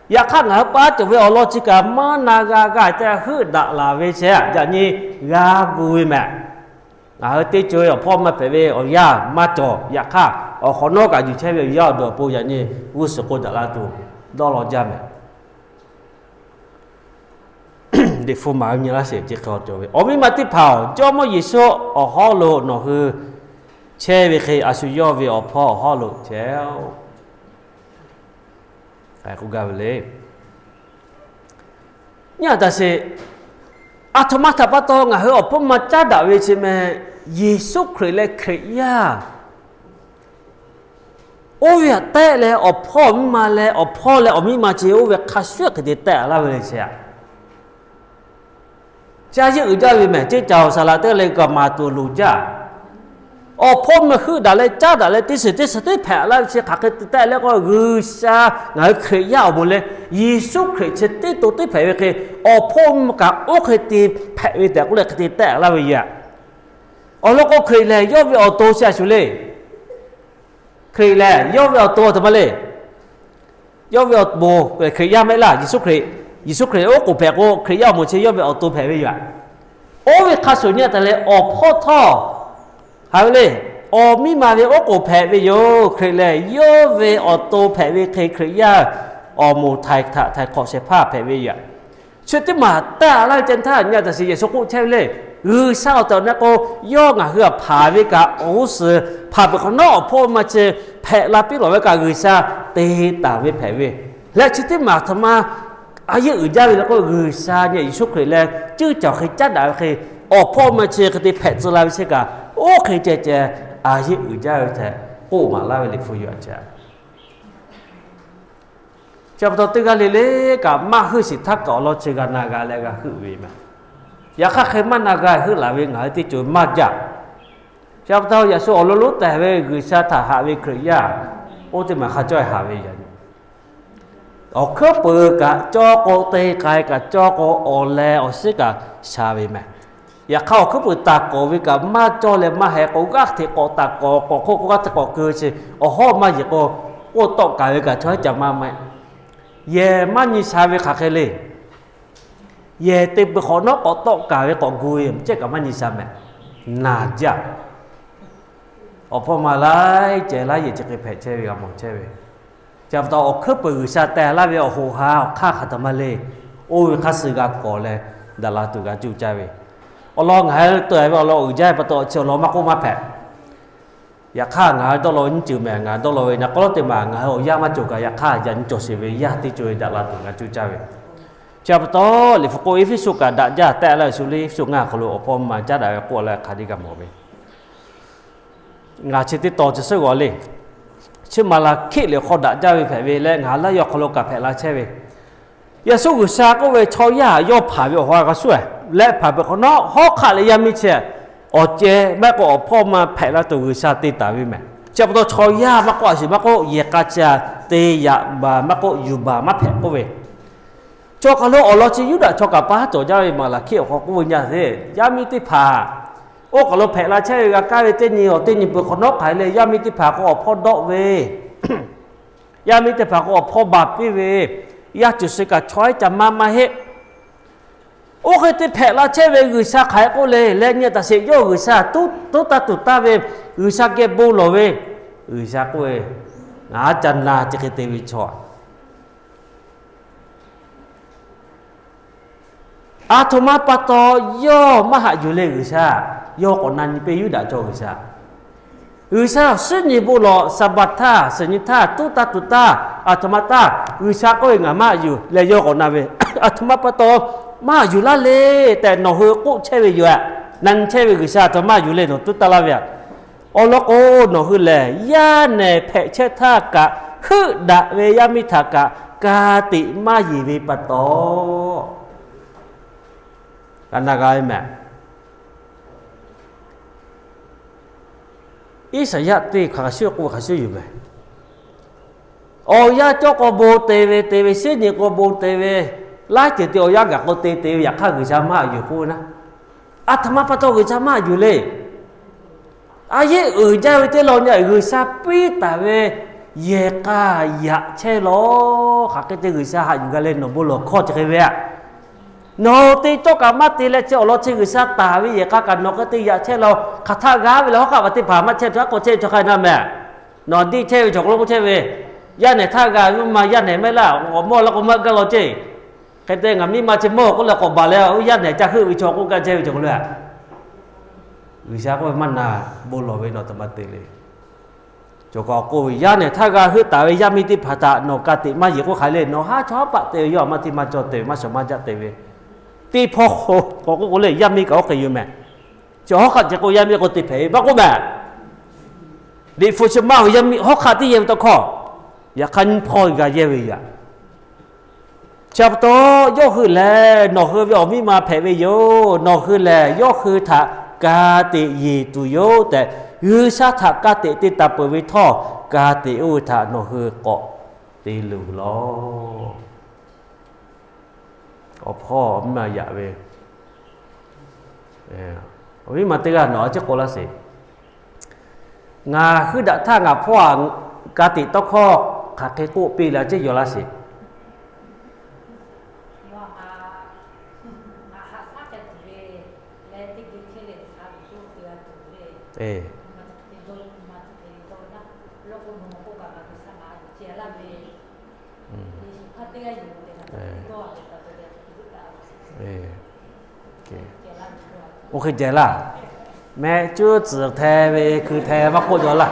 Yaꞈ hk'aˇ, ngaˬ hui paˉ cawˬ ve awˬ lawn chi kaꞈ maˇ na g'a g'a te heuˆ daꞈ laˬ ve chi yaꞈ nyi g'a gu ve mehˍ. Ngaˬ hui teˇ co-e awˬ hpawˇ maˇ hpehꞈ ve awˬ yanˇ maˇ cawˬ. Yaꞈ hk'aˇ, awˬ hk'awꞈ nawˉ kaꞈ yuˬ chehˇ ve awˬ yanˇ awˬ duˬ awˬ pon yaꞈ nyi g'uˇ suhˍ k'o daꞈ la tuˬ dawˇ law jaˇ mehˍ. Liꞈ hpu maˍ ve nyi laˇ sheˍ, chi hk'e cawˬ ve. Awˬ miˇ ma teˇ hpaˍ-oˬ, Jawˇmawˇ Yeˍsuˆ awˬ hawˉ lo nawˬ hui chehˇ ve hk'e, a shu yawˇ ve awˬ hpawˇ awˬ hawˉ lo chehˇ-oˆ. K'oˆ gaˇ ve le. Nyi a taˍ sheˍ, aˬ htoꞈ ma htaꞈ pa taw ngaˬ hui awˬ hpawˇ ma caˉ daꞈ ve chi mehˍ. Yeˍsuˆ Hkriꞈ leh Hkriꞈ yaˇ oˇ ve htaꞈ tehˆ leh, awˬ hpawˇ awˬ miˇ ma leh awˬ hpawˇ leh awˬ miˇ ma chi oˇ ve hk'a shuˍ hk'e te tehˆ laˇ ve le chi aꞈ. Chi a yeˆ uiˍ jaˇ ve mehˍ. Ceˇ caˬ awˬ saˍ laꞈ teˇ g'aˇ le kaꞈ maˍ tuˬ loˍ jaˇ. Awˬ hpawˇ meuˇ heuˆ daꞈ leh caˉ daꞈ leh teˇ shiˍ teˇ shiˍ teˇ hpehꞈ laˇ ve chi hk'aˬ hk'e te tehˆ leh k'o, G'uiˬsha ngaˬ hui Hkriꞈ yaˇ awˬ moˍ leh Yeˍsuˆ Hkriꞈ chi teˇ to teˇ hpehꞈ ve hk'e, awˬ hpawˇ meuˇ kaꞈ oˇ hk'e te hpehꞈ ve tehꞈ k'oˆ leh hk'e te tehˆ laˇ ve yoˬ. Awˬ lawn k'o, Hkriꞈ lehˬ yawˇ ve awˬ to chi a shuˍ le. Hkriꞈ lehˬ yawˇ ve awˬ to aˬ htoꞈ ma le. Yawˇ ve awˬ moˍ Hkriꞈ yaˇ mehˆ laˇ. Yeˍsuˆ Hkriꞈ, Yeˍsuˆ Hkriꞈ oˉ k'oˍ hpehꞈ k'o, Hkriꞈ yaˇ awˬ moˍ chi yawˇ ve awˬ to hpehꞈ ve yoˬ. Oˇ ve hk'a shuˍ nyi a taˍ leh awˬ hpawˇ htawˇ, ha ve le, awˬ miˇ ma ve oˉ k'oˍ hpehꞈ ve yoˬ. Hkriꞈ lehˬ yawˇ ve awˬ to hpehꞈ ve hk'e, Hkriꞈ yaˇ awˬ moˍ htaiˍ htaꞈ htaiˍ hk'awꞈ shehˍ hpaˇ hpehꞈ ve yoˬ. Chi teˇ maˬ tehˆ laˇ ve ceh htaˇ nyi a taˍ sheˍ, Yeˍsuˆ k'oˆ chehˇ ve le. G'uiˬsha awˬ tehˬ awˬ na k'o, yawˇ ngaˬ hui htaꞈ hpanˍ ve kaꞈ awˬ g'uˇ suhˍ hpanˍ peuˬ hk'awꞈ nawˉ, awˬ hpawˇ ma chi hpehꞈ la piˇ lawˬ ve kaꞈ G'uiˬsha te taˍ ve hpehꞈ ve. Leh chi teˇ maˬ aˬ htoꞈ ma a yeˆ uiˍ jaˇ ve le k'o, G'uiˬsha nyi Yeˍsuˆ Hkriꞈ leh cuˇ caˬ hk'e caˉ daꞈ ve hk'e, awˬ hpawˇ ma chi hk'e te hpehꞈ tcuh la ve chehˇ kaꞈ, oˇ hk'e ceh ceh a yeˆ uiˍ jaˇ ve tehꞈ k'oˆ maˍ laˇ ve Liꞈ hpu yoˬ a. Chi pa taw teˇ g'aˇ le le kaꞈ maˇ heuˆ sheˍ htaˇ kaꞈ awˬ lawn chi g'a na g'a leh g'a heuˆ ve mehˍ. Yaꞈ hk'aˇ hk'e maˇ na g'a heuˆ laˬ ve ngaˬ hui teˇ co maˇ jaˇ. Chi pa taw yaꞈ shu awˬ lawn lonˉ tehˬ ve G'uiˬsha htaꞈ haꞈ ve Hkriꞈ yaˇ, oˇ teˇ maˬ hk'a cawˇ haꞈ ve yoˬ. Awˬ hkuiˉ peuˬ kaꞈ cawˇ k'o, te k'ai kaꞈ cawˇ k'o, awˬ leh awˬ shiˉ kaꞈ sha ve mehˍ. Yaꞈ hk'aˇ awˬ hkuiˉ peuˬ taˍ kawˍ ve kaꞈ maˇ cawˇ leh maˇ heh k'o, g'aˇ hteꞈ k'awꞈ taˍ k'awˍ k'awꞈ hk'oˆ k'o g'aˇ hteꞈ k'awꞈ keu chi awˬ hawˉ maˇ yeˬ k'o, k'oˆ tawˆ kaˍ ve kaꞈ chaw haˉ ca maˇ maˇ yehˬ maˇ nyi sha ve hk'aˬ hk'e le. Yehˬ te peuˬ hk'awꞈ nawˉ k'awꞈ tawˆ kaˍ ve k'awꞈ gu ve ceh kaꞈ maˇ nyi sha mehˍ. Naˬ jaˇ. Awˬ hpawˇ ma laiˉ ceh laiˉ yehˬ chi hk'e hpehꞈ chehˇ ve g'a mawˬ chehˇ ve. Chi pa taw awˬ hkuiˉ peuˬ G'uiˬsha teh laˇ ve awˬ hoꞈ ha awˬ hk'aˇ hk'aˬ htaꞈ ma le. Oˇ ve hk'aˇ suh g'a kawˍ leh daꞈ la tuˬ g'a cuˇ caˇ ve. Awˬ lawn ngaˬ hui teuˬ ve awˬ lawn uiˍ jaˇ ve pa taw chi awˬ lawn maˇ k'oˆ maˇ hpehꞈ. Yaꞈ hk'aˇ ngaˬ hui dawˇ law ve nyiˇ ceuˬ mehˍ, ngaˬ dawˇ law ve na k'aw lawˉ teˇ maˬ ngaˬ hui awˬ yanˇ maˇ cawˬ kaꞈ, yaꞈ hk'aˇ yaꞈ nyi cawˬ sheˍ ve yaˇ teˇ co-e daꞈ la tuˬ g'a cuˇ caˇ ve. Chi pa taw Liꞈ hpu k'oˆ Eˇfeˇsuꞈ kaꞈ daꞈ jaˇ tehˆ laˇ ve shu le, Eˇfeˇsuꞈ ngaˇ awˬ hk'aw lo awˬ hpawˇ ma caˉ daꞈ ve k'oˆ leh hk'a deˇ g'a mawˬ ve. Ngaˬ chi teˇ taw chi suhˉ g'aw le. Chi maˍ laˬ hkiˆ liꞈ hk'aw daꞈ jaˇ ve hpehꞈ ve leh ngaˬ hui laˇ yaw hk'aw lo kaꞈ hpehꞈ la chehˇ ve. Yaꞈ shu G'uiˬsha k'oˆ ve chaw yaˇ yawˇ hpanˍ ve awˬ ha g'a shuˉ leh hpanˍ peuˬ hk'awꞈ nawˉ hawˉ hk'aˆ leh yaˇ miˇ chi awˬ ceh maˇ heˆ k'o awˬ hpawˇ ma hpehꞈ la tuˬ G'uiˬsha te taˍ ve mehˍ. Chi pa taw chaw yaˇ maˇ k'oˆ, a shuˍ maˇ k'oˆ, yehˬ k'a chi a te yaꞈ baˬ maˇ k'oˆ, yuˬ baˬ maˇ hpehꞈ k'oˆ ve, chaw kaˬ lo awˬ lawn chi Yuˇdaꞈ chaw kaꞈ pa haˉ cawˬ jaˇ ve maˍ laˬ hkiˆ awˬ hk'aw k'oˆ ve nyaˇ te, yaˇ miˇ teˇ hpaˍ oˇ kaˬ lo hpehꞈ la chehˇ ve g'a kaˇ ve teˇ nyi awˬ teˇ nyi peuˬ hk'awꞈ nawˉ hk'aˬ hk'e le, yaˇ miˇ teˇ hpaˍ k'o awˬ hpawˇ dawˆ ve, yaˇ miˇ teˇ hpaˍ k'o awˬ hpawˇ baˬ piˇ ve, yaˇ ceuˬ suh kaꞈ chaw ehˉ ca maˇ maˇ heˆ. Oˇ hk'e te hpehꞈ la chehˇ ve G'uiˬsha hk'aˬ hk'e k'oˆ le leh nyi taˍ sheˍ, yawˇ G'uiˬsha tuˉ taˇ tuˬ taˇ ve, G'uiˬsha geh bon lawˬ ve, G'uiˬsha k'oˆ ve, Ngaˬ haˉ ca na chi hk'e te ve chaw aˬ htoꞈ ma pa taw yawˇ maˇ haꞈ yuˬ le G'uiˬsha. Yawˇ k'awꞈ na nyi piˇ Yuˇdaꞈ chaw G'uiˬsha. G'uiˬsha shinˉ nyi bon lawˬ, Saˍbaˍ htaˇ, suhˍ nyi htaˇ, tuˉ taˇ tuˬ taˇ, aˬ htoꞈ ma taˇ, G'uiˬsha k'oˆ ve ngaˬ maˇ haꞈ yuˬ leh yawˇ k'awꞈ na ve, aˬ htoꞈ ma pa taw maˇ haꞈ yuˬ laˇ le tehꞈ nawˬ hui k'oˆ chehˇ ve yoˬ aꞈ. Na nyi chehˇ ve G'uiˬsha aˬ htoꞈ maˇ haꞈ yuˬ le nawˬ tuˉ taˇ laˇ ve aꞈ. Awˬ lawn k'o, nawˬ hui lehˬ yaˇ nehˬ hpehꞈ chehˇ htaˇ kaꞈ, heuˆ daꞈ ve yaˇ miˇ htaꞈ kaꞈ ka tiꞈ maˇ yeˬ ve pa taw, a na g'a ve mehˍ. Iˉsaˍyaˆ teˇ hk'aˬ shuˍ k'oˆ hk'aˬ shuˍ yoˬ mehˍ. Awˬ yanˇ cawˇ k'o bon te ve te ve, shinˉ nyi k'o bon te ve, laiˉ ceuˬ te awˬ yanˇ gaˬ k'o te te ve, yaꞈ hk'aˇ G'uiˬsha maˇ haꞈ yuˬ k'oˆ ve naˉ, aˬ htoꞈ ma pa taw G'uiˬsha maˇ haꞈ yuˬ le. A yeˆ uiˍ jaˇ ve teˇ lawn nyi G'uiˬsha piˇ taˍ ve yehˬ k'a yaꞈ chehˇ lawˬ. Hk'aˬ hk'e te G'uiˬsha haꞈ yuˬ g'a leh nawˬ bon lawˬ hkawˇ chi hk'e ve aꞈ. Nawˬ te cawˇ kaꞈ maˇ te leh chi awˬ lawn chi G'uiˬsha taˍ ve yehˬ k'a kaꞈ nawˬ hk'e te yaꞈ chehˇ lawˬ. Hk'aˬ htaˆ g'a ve leh hawˉ hk'aˆ ve teˇ hpaˍ maˇ chehˇ, chaw haˉ k'o chehˇ ve chaw hk'a na mehˍ. Nawˬ diˇ chehˇ ve chaw k'o lo k'oˆ chehˇ ve, yaˇ nehˬ htaˇ g'a ve maˇ yaˇ nehˬ mehˆ laˇ, awˬ mawˇ laˇ k'o maˇ gaˇ law ceˇ. Hk'e te ngaˬ miˇ ma chi mawˇ k'oˆ leh k'awꞈ baˬ leh yaˇ nehˬ ca heuˆ ve chaw k'oˆ gaˇ chehˇ ve chaw k'o le. G'uiˬsha k'oˆ ve maˇ na, bon lawˬ ve nawˬ htoꞈ ma te le. Cawˬ kaꞈ awˬ k'oˆ ve, yaˇ nehˬ htaˇ g'a heuˆ taˍ ve yaˇ miˇ teˇ hpaˍ htaꞈ nawˬ ka tiꞈ maˇ yeˬ k'oˆ hk'aˬ le, nawˬ haˉ chaw haˉ paˆ te ve, yawˇ aꞈ maˇ hteˇ maˇ cawˇ te ve, maˇ shawˍ maˇ jaˆ te ve, teˇ hpawˇ k'o k'oˆ k'o le, yaˇ miˇ kaꞈ oˇ hk'e yoˬ mehˍ. Chi hawˉ hk'aˆ ceh k'o yaˇ miˇ k'o te hpehꞈ ve maˇ k'oˆ mehˍ. Liꞈ hpu chi maˇ ve yaˇ miˇ hawˉ hk'aˆ tiˉ yehˇ ve tawˇ hkawˇ, yaꞈ hk'aˇ nyiˇ hpawˇ g'a yehˇ ve yoˬ aꞈ. Chi pa taw, yawˇ hui lehˬ nawˬ hui ve awˬ miˇ ma hpehꞈ ve yoˬ. Nawˬ hui lehˬ yawˇ hui htaꞈ ka tiꞈ yeˬ tuˬ yoˬ tehꞈ, G'uiˬsha htaꞈ ka tiꞈ te taˍ peuˬ ve htawˇ, ka tiꞈ oˇ ve htaꞈ nawˬ hui k'awꞈ te luˬ lawˬ. Awˬ hpawˇ awˬ miˇ ma yaꞈ ve, awˬ miˇ ma teˇ g'aˇ nawˬ a ciˉ k'oˆ laˇ sheˍ. Ngaˬ huiˉ daꞈ htaˇ ngaˬ hpawˇ aꞈ ka tiꞈ tawˇ hkawˇ hk'aˬ hk'e k'oˆ piˇ la ceˇ yaw laˇ sheˍ. Oˇ hk'e ceh laˇ. Mehˆ cuˉ tcuhˍ hte ve hkui hte maˇ k'oˆ jaw laˇ.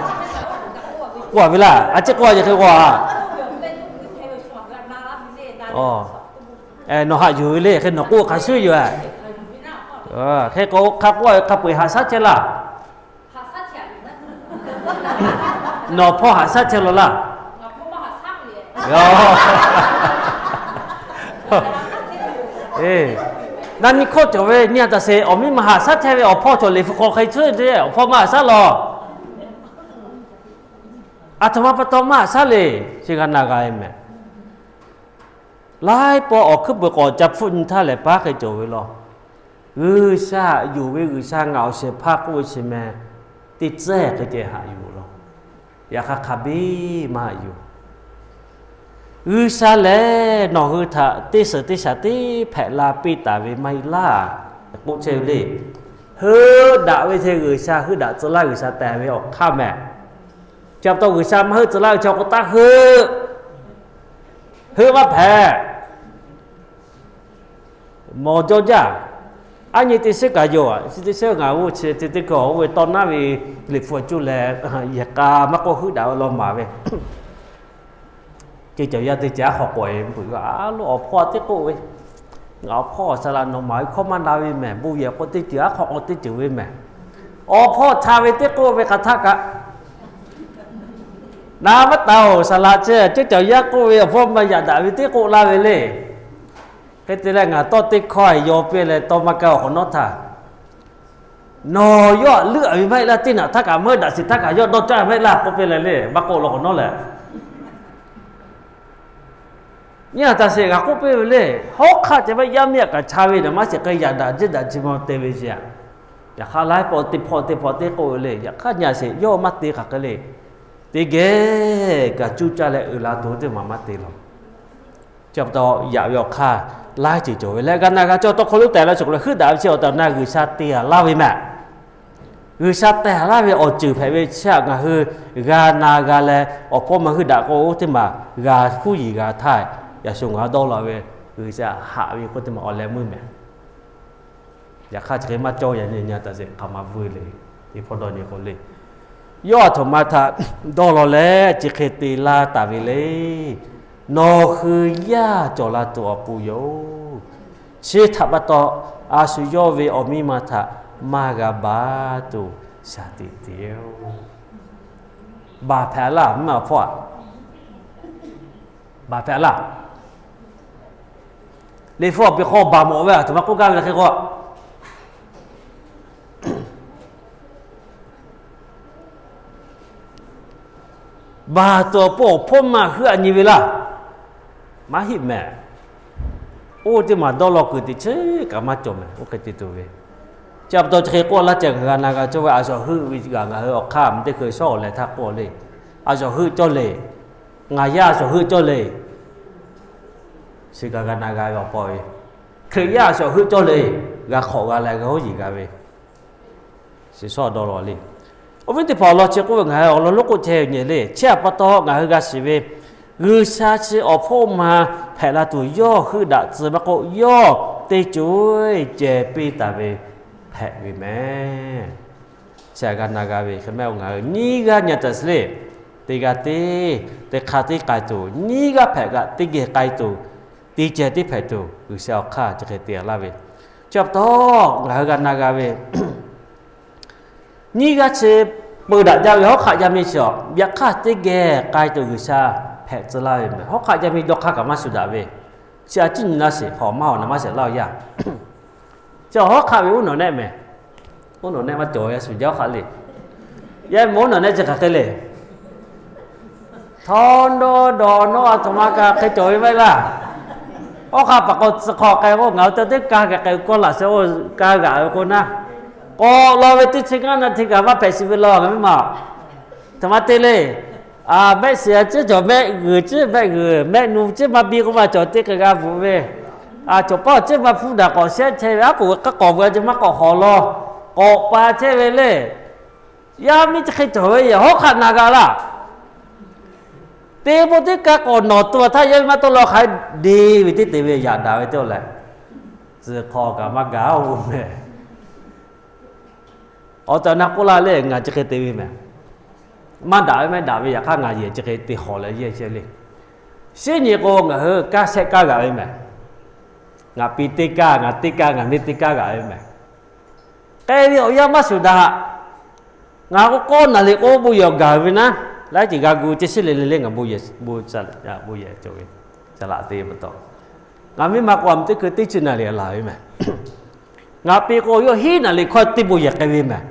K'oˆ a ve laˇ, a ciˉ k'oˆ a yehˬ hk'e k'o a. Nawˬ haꞈ yuˬ ve le, hk'e nawˬ k'oˆ hk'a shuˍ yoˬ. Hk'e k'o hk'a k'oˆ a ve hk'a peu-eˬ haꞈ shaˉ chehˇ laˇ. Nawˬ hpawˇ haꞈ shaˉ chehˇ law laˇ. Na nyi hkawˇ cawˬ ve nyi a taˍ sheˍ, awˬ miˇ ma haꞈ shaˉ chehˇ ve awˬ hpawˇ cawˬ liꞈ hpu hk'aw hk'e tcuhˉ te awˬ hpawˇ maˇ haꞈ shaˉ law. Aˬ htoꞈ ma pa taw maˇ haꞈ shaˉ le. Chi g'a na g'a e mehˍ. Laiˉ pawˆ awˬ hkuiˉ peuˬ k'awꞈ ca hpfuhˆ nyi htaˇ lehˬ, paˉ hk'e cawˬ ve law. G'uiˬsha haꞈ yuˬ ve, G'uiˬsha ngaˬ awˬ shehˍ hpaˇ k'oˆ ve chi meh, teˇ tcuhˉ hk'e ceh haꞈ yuˬ law. Yaꞈ hk'aˇ hk'a biˇ maˇ haꞈ yuˬ. G'uiˬsha lehˬ nawˬ hui htaꞈ teˇ suhˍ teˇ shaˍ teˇ hpehꞈ la piˇ taˍ ve maˇ heˆ laˇ. K'oˆ chehˇ ve le. Heuˆ daꞈ ve chi G'uiˬsha heuˆ daꞈ tcuh laˇ, G'uiˬsha tehˬ ve awˬ hk'aˇ mehˍ. Chi pa taw G'uiˬsha maˇ heuˆ tcuh laˇ ve chi k'o taˇ heuˆ. Heuˆ maˇ hpehꞈ. Mawˬ jaw jaˇ. Aˉ nyi teˇ shiˉ kaꞈ yoˬ. Chi teˇ shiˉ ngaˬ g'uˇ chi teˇ teˇ kaꞈ oˇ ve tawˇ naˉ ve liꞈ hpu cuˇ leh, yehˬ k'a maˇ k'oˆ heuˆ daꞈ ve law maˍ ve, ceh cawˬ yaˇ teˇ ceuˬ aˉ hk'aw k'awꞈ e peuˬ ve, a lo awˬ hpawˇ teˇ k'oˆ ve, Ngaˬ awˬ hpawˇ saˍ laꞈ nawˬ maˍ ve hkawˇ maˇ na ve mehˍ. Bon yehˬ k'o teˇ ceuˬ, aˉ hk'aw k'o teˇ ceuˬ ve mehˍ. Awˬ hpawˇ htaꞈ ve teˇ k'oˆ ve hk'aˬ htaˆ kaꞈ, na maˇ taˍ-oˬ, saˍ laꞈ ceh ceh cawˬ yaˇ k'oˆ ve awˬ hpawˇ maˇ yaꞈ daꞈ ve teˇ k'oˆ laˇ ve le. Hk'e te leh ngaˬ tawˇ teˇ hkawˇ yaw piˇ leh tawˇ maˇ kaˇ awˬ hk'awꞈ nawˉ htaˇ, Nawˬ yawˇ htaꞈ leuˆ-a ve maˇ heˆ laˇ. Teˇ naꞈ htaˇ kaꞈ meuˇ daꞈ shiˍ htaˇ kaꞈ yawˇ dawˇ caˇ maˇ heˆ laˇ k'oˆ piˇ leh le, maˇ k'oˆ law k'awꞈ nawˉ leh, nyi a taˍ sheˍ g'a k'oˆ piˇ ve le. Hawˉ hk'aˆ ceh maˇ yaˇ miˇ htaꞈ kaꞈ cha ve naˍ maˇ sheˍ k'ai, yaꞈ daꞈ jiˇ daꞈ chi ma te ve sheˍ. Yaꞈ hk'aˇ laiˉ pawˆ teˇ hpawˇ teˇ hpawˇ teˇ k'oˆ ve le. Yaꞈ hk'aˇ nyi a sheˍ yawˇ maˇ te hk'aˬ hk'e le. Teˇ geh kaꞈ cuˇ caˇ leh uiˍ la tuˬ teˇ maˬ maˇ te laˬ. Chi pa taw yaꞈ ve awˬ hk'aˇ laiˉ ceuˬ cawˬ ve leh g'a na g'a cawˇ tawˇ hkawˇ lonˉ tehˬ la shuˍ k'o leh heuˆ daꞈ ve chi awˬ tehˬ awˬ na G'uiˬsha te-a laˇ ve mehˍ. G'uiˬsha te-a laˇ ve awˬ ceuˬ hpehꞈ ve chi htaꞈ ngaˬ hui g'a na g'a leh awˬ hpawˇ ma heuˆ daꞈ k'o teˇ maˬ g'a huˉ yiˍ g'a htaˇ, yaꞈ shu ngaˬ hui dawˇ law ve G'uiˬsha haꞈ ve k'oˆ teˇ maˬ awˬ leh meuˇ mehˍ. Yaꞈ hk'aˇ chi hk'e maˇ cawˇ yaꞈ nyi nyi a taˍ sheˍ hk'aˬ ma vuiˇ le. Teˇ hpawˇ dawˇ nyi k'o le, yawˇ aˬ htoꞈ ma htaꞈ dawˇ law leh chi hk'e te laˇ taˍ ve le. Nawˬ hui yaˇ cawˬ la tuˬ awˬ pon yoˬ. Chi htaꞈ pa taw, a shu yawˇ ve awˬ miˇ ma htaꞈ maˇ g'a baˬ tuˬ shaˍ tiꞈ te-oˬ. Baˬ hpehꞈ laˇ, mvuhˇ naw hpawˇ-aꞈ. Baˬ hpehꞈ laˇ. Liꞈ hpu awˬ piˍ hk'aw baˬ mawꞈ ve aˬ htoꞈ ma k'oˆ gaˇ ve le hk'e k'o, baˬ tuˬ awˬ pon awˬ hpawˇ ma heuˆ-a nyi ve laˇ. Maˇ heˆ mehˍ. Oˇ teˇ maˬ dawˇ law kuiˬ teꞈ chiˉ kaꞈ maˇ cawˬ mehˍ. Oˇ hk'e te tuˬ ve, chi pa taw chi hk'e k'oˆ laˇ ceh ngaˬ hui g'a na g'a cawˇ ve a shawnˍ heuˆ ve g'aꞈ ngaˬ hui awˬ hk'aˇ mvuhˇ teˇ hkui shawˉ awˬ leh htaˇ k'oˆ le. A shawnˍ heuˆ cawˇ le. Ngaˬ yaˇ a shawnˍ heuˆ cawˇ le. Chi kaꞈ g'a na g'a ve awˬ pa ve, Hkriꞈ yaˇ a shawnˍ heuˆ cawˇ le. G'a hk'awꞈ g'a leh g'a huˉ yiˍ g'a ve, shiˍ shawˉ dawˇ law le. Awˬ viˉ teˇ hpaˍ awˬ lawn chi k'oˆ ve ngaˬ hui awˬ lawn lonˉ k'oˆ chehˇ ve nyi le. Chi htaꞈ pa taw ngaˬ hui g'a shiˍ ve, G'uiˬsha chi awˬ hpawˇ ma hpehꞈ la tuˬ yawˇ heuˆ daꞈ tcuh maˇ k'oˆ, yawˇ teˇ co-e ceh piˇ taˍ ve hpehꞈ ve mehˍ. Chi htaꞈ g'a na g'a ve hk'e mehˆ-oˬ, ngaˬ hui nyiˇ g'aˇ nyi a taˍ sheˍ le. Teˇ g'aˇ teˇ, teˇ hk'aˇ teˇ k'ai tuˬ, nyiˇ g'aˇ hpehꞈ kaꞈ teˇ geh k'ai tuˬ, teˇ ceh teˇ hpehꞈ tuˬ G'uiˬsha awˬ hk'aˇ chi hk'e te-a laˇ ve. Chi pa taw ngaˬ hui g'a na g'a ve, nyiˇ g'aˇ chi peu daꞈ jaˇ ve hawˉ hk'aˆ yaˇ miˇ chi awˬ, yaꞈ hk'aˇ teˇ geh k'ai tuˬ G'uiˬsha hpehꞈ tcuh laˇ ve mehˍ. Hawˉ hk'aˆ yaˇ miˇ dawˇ hk'aˇ kaꞈ maˇ shuˍ daꞈ ve, chi a ciˉ nyi laˇ sheˍ, hawꞈ maˇ hawꞈ naˍ maˇ shehˍ laˇ-oˬ yaˇ. Chi hawˉ hk'aˆ ve uˉ nawˬ nehˆ mehˍ. Uˉ nawˬ nehˆ maˇ cawˬ yaˇ shuˍ jaˇ hawˉ hk'aˆ le. Yaˇ mvuhˇ uˉ nawˬ nehˆ chi hk'aˬ hk'e le. Htawnˇ dawˇ dawˬ nawˉ a htoꞈ ma kaꞈ hk'e cawˬ ve maˇ heˆ laˇ. Hawˉ hk'aˆ paˍ k'o tcuh hk'aw k'ai k'o ngaˬ hui te teˇ ka kaꞈ k'ai k'aw laˬ sheh k'o, ka g'aꞈ ve k'o naˇ, k'awꞈ law ve teˇ chi ngaˇ naˇ hteˇ kaꞈ maˇ hpehꞈ shiˍ ve law ngaˬ miˇ ma. Htoꞈ ma te le. Mehˆ shiˍ a ciˉ cawˬ mehˆ g'uiˬ ciˉ mehˆ g'uiˬ mehˆ nu ciˉ maˇ biˇ k'oˆ ma cawˬ teˇ hk'e g'a bvuhꞈ ve. Aˬ, cawˬ paˇ awˬ ciˉ maˇ hpuˇ daꞈ k'awꞈ shehˉ chehˇ ve, aˉ poꞈ ve k'aˉ k'awꞈ veu a ceh maˇ k'awꞈ hawˍ law. K'awꞈ pa chehˇ ve le. Yaˇ miˇ chi hk'e cawˬ ve yaꞈ hawˉ hk'aˆ na g'a laˇ. Teˇ pawˆ teˇ kaˇ k'awꞈ nawˬ to htaˇ yaˇ miˇ maˇ tawˇ law hk'aˬ hk'e de ve teˇ te ve yaꞈ daꞈ ve teˇ leh, tcuh hk'aw kaꞈ maˇ gaˬ-oˬ mehˍ. Awˬ tehˬ awˬ na k'oˆ laˇ le, ngaˬ chi hk'e te ve mehˍ. Maˇ daꞈ ve maˇ daꞈ ve yaꞈ hk'aˇ ngaˬ yehˬ chi hk'e te hawˬ leh yehˇ chehˇ le. Shinˉ nyi k'o ngaˬ hui kaˇ shehˆ kaˇ g'aꞈ ve mehˍ. Ngaˬ pi teˇ kaˇ, ngaˬ teˇ kaˇ, ngaˬ miˇ teˇ kaˇ g'aꞈ ve mehˍ. K'ai ve awˬ yanˇ maˇ shuˍ daꞈ. Ngaˬ k'o k'awˇ naˍ riˍ k'o bon yehˬ awˬ gaˬ ve naˉ, laiˉ ceuˬ g'a gu ceh shiˉ le le le ngaˬ bon yehˬ, bon yehˬ cawˬ ve, caˬ laꞈ te pa taw, ngaˬ miˇ ma k'o a mvuhˇ teˇ hkui teˇ chi naˍ riˍ laˬ ve mehˍ. Ngaˬ pi k'o yawˇ hiˉ naˍ riˍ hkawˇ teˇ bon yehˬ k'ai ve mehˍ.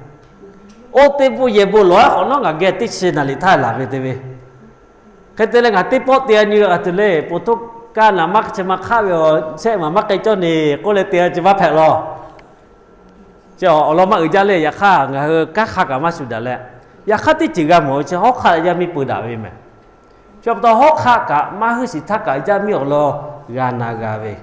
Oˇ teˇ bon yehˬ bon lawˬ-a k'awꞈ nawˉ ngaˬ geh teˇ chi naˍ riˍ htaˇ laˬ ve te ve. Hk'e te leh ngaˬ teˇ pawˆ te-a nyi ve g'a tuˬ le, po htoˇ kaˇ naˍ maˇ chi ma hk'aˆ ve awˬ shehˆ maˬ maˇ k'ai cawˇ neˬ k'oˆ leh te-a ceh maˇ hpehꞈ law. Chi awˬ lawn maˇ uiˍ jaˇ le. Yaꞈ hk'aˇ ngaˬ hui kanˉ hk'a kaꞈ maˇ shuˍ daꞈ leh, yaꞈ hk'aˇ teˇ ceuˬ g'a mawˬ ve chi hawˉ hk'aˆ yaˇ miˇ peu daꞈ ve mehˍ. Chi pa taw hawˉ hk'aˆ kaꞈ maˇ huiˉ shiˍ htaˇ kaꞈ yaˇ miˇ awˬ lawn g'a na g'a ve,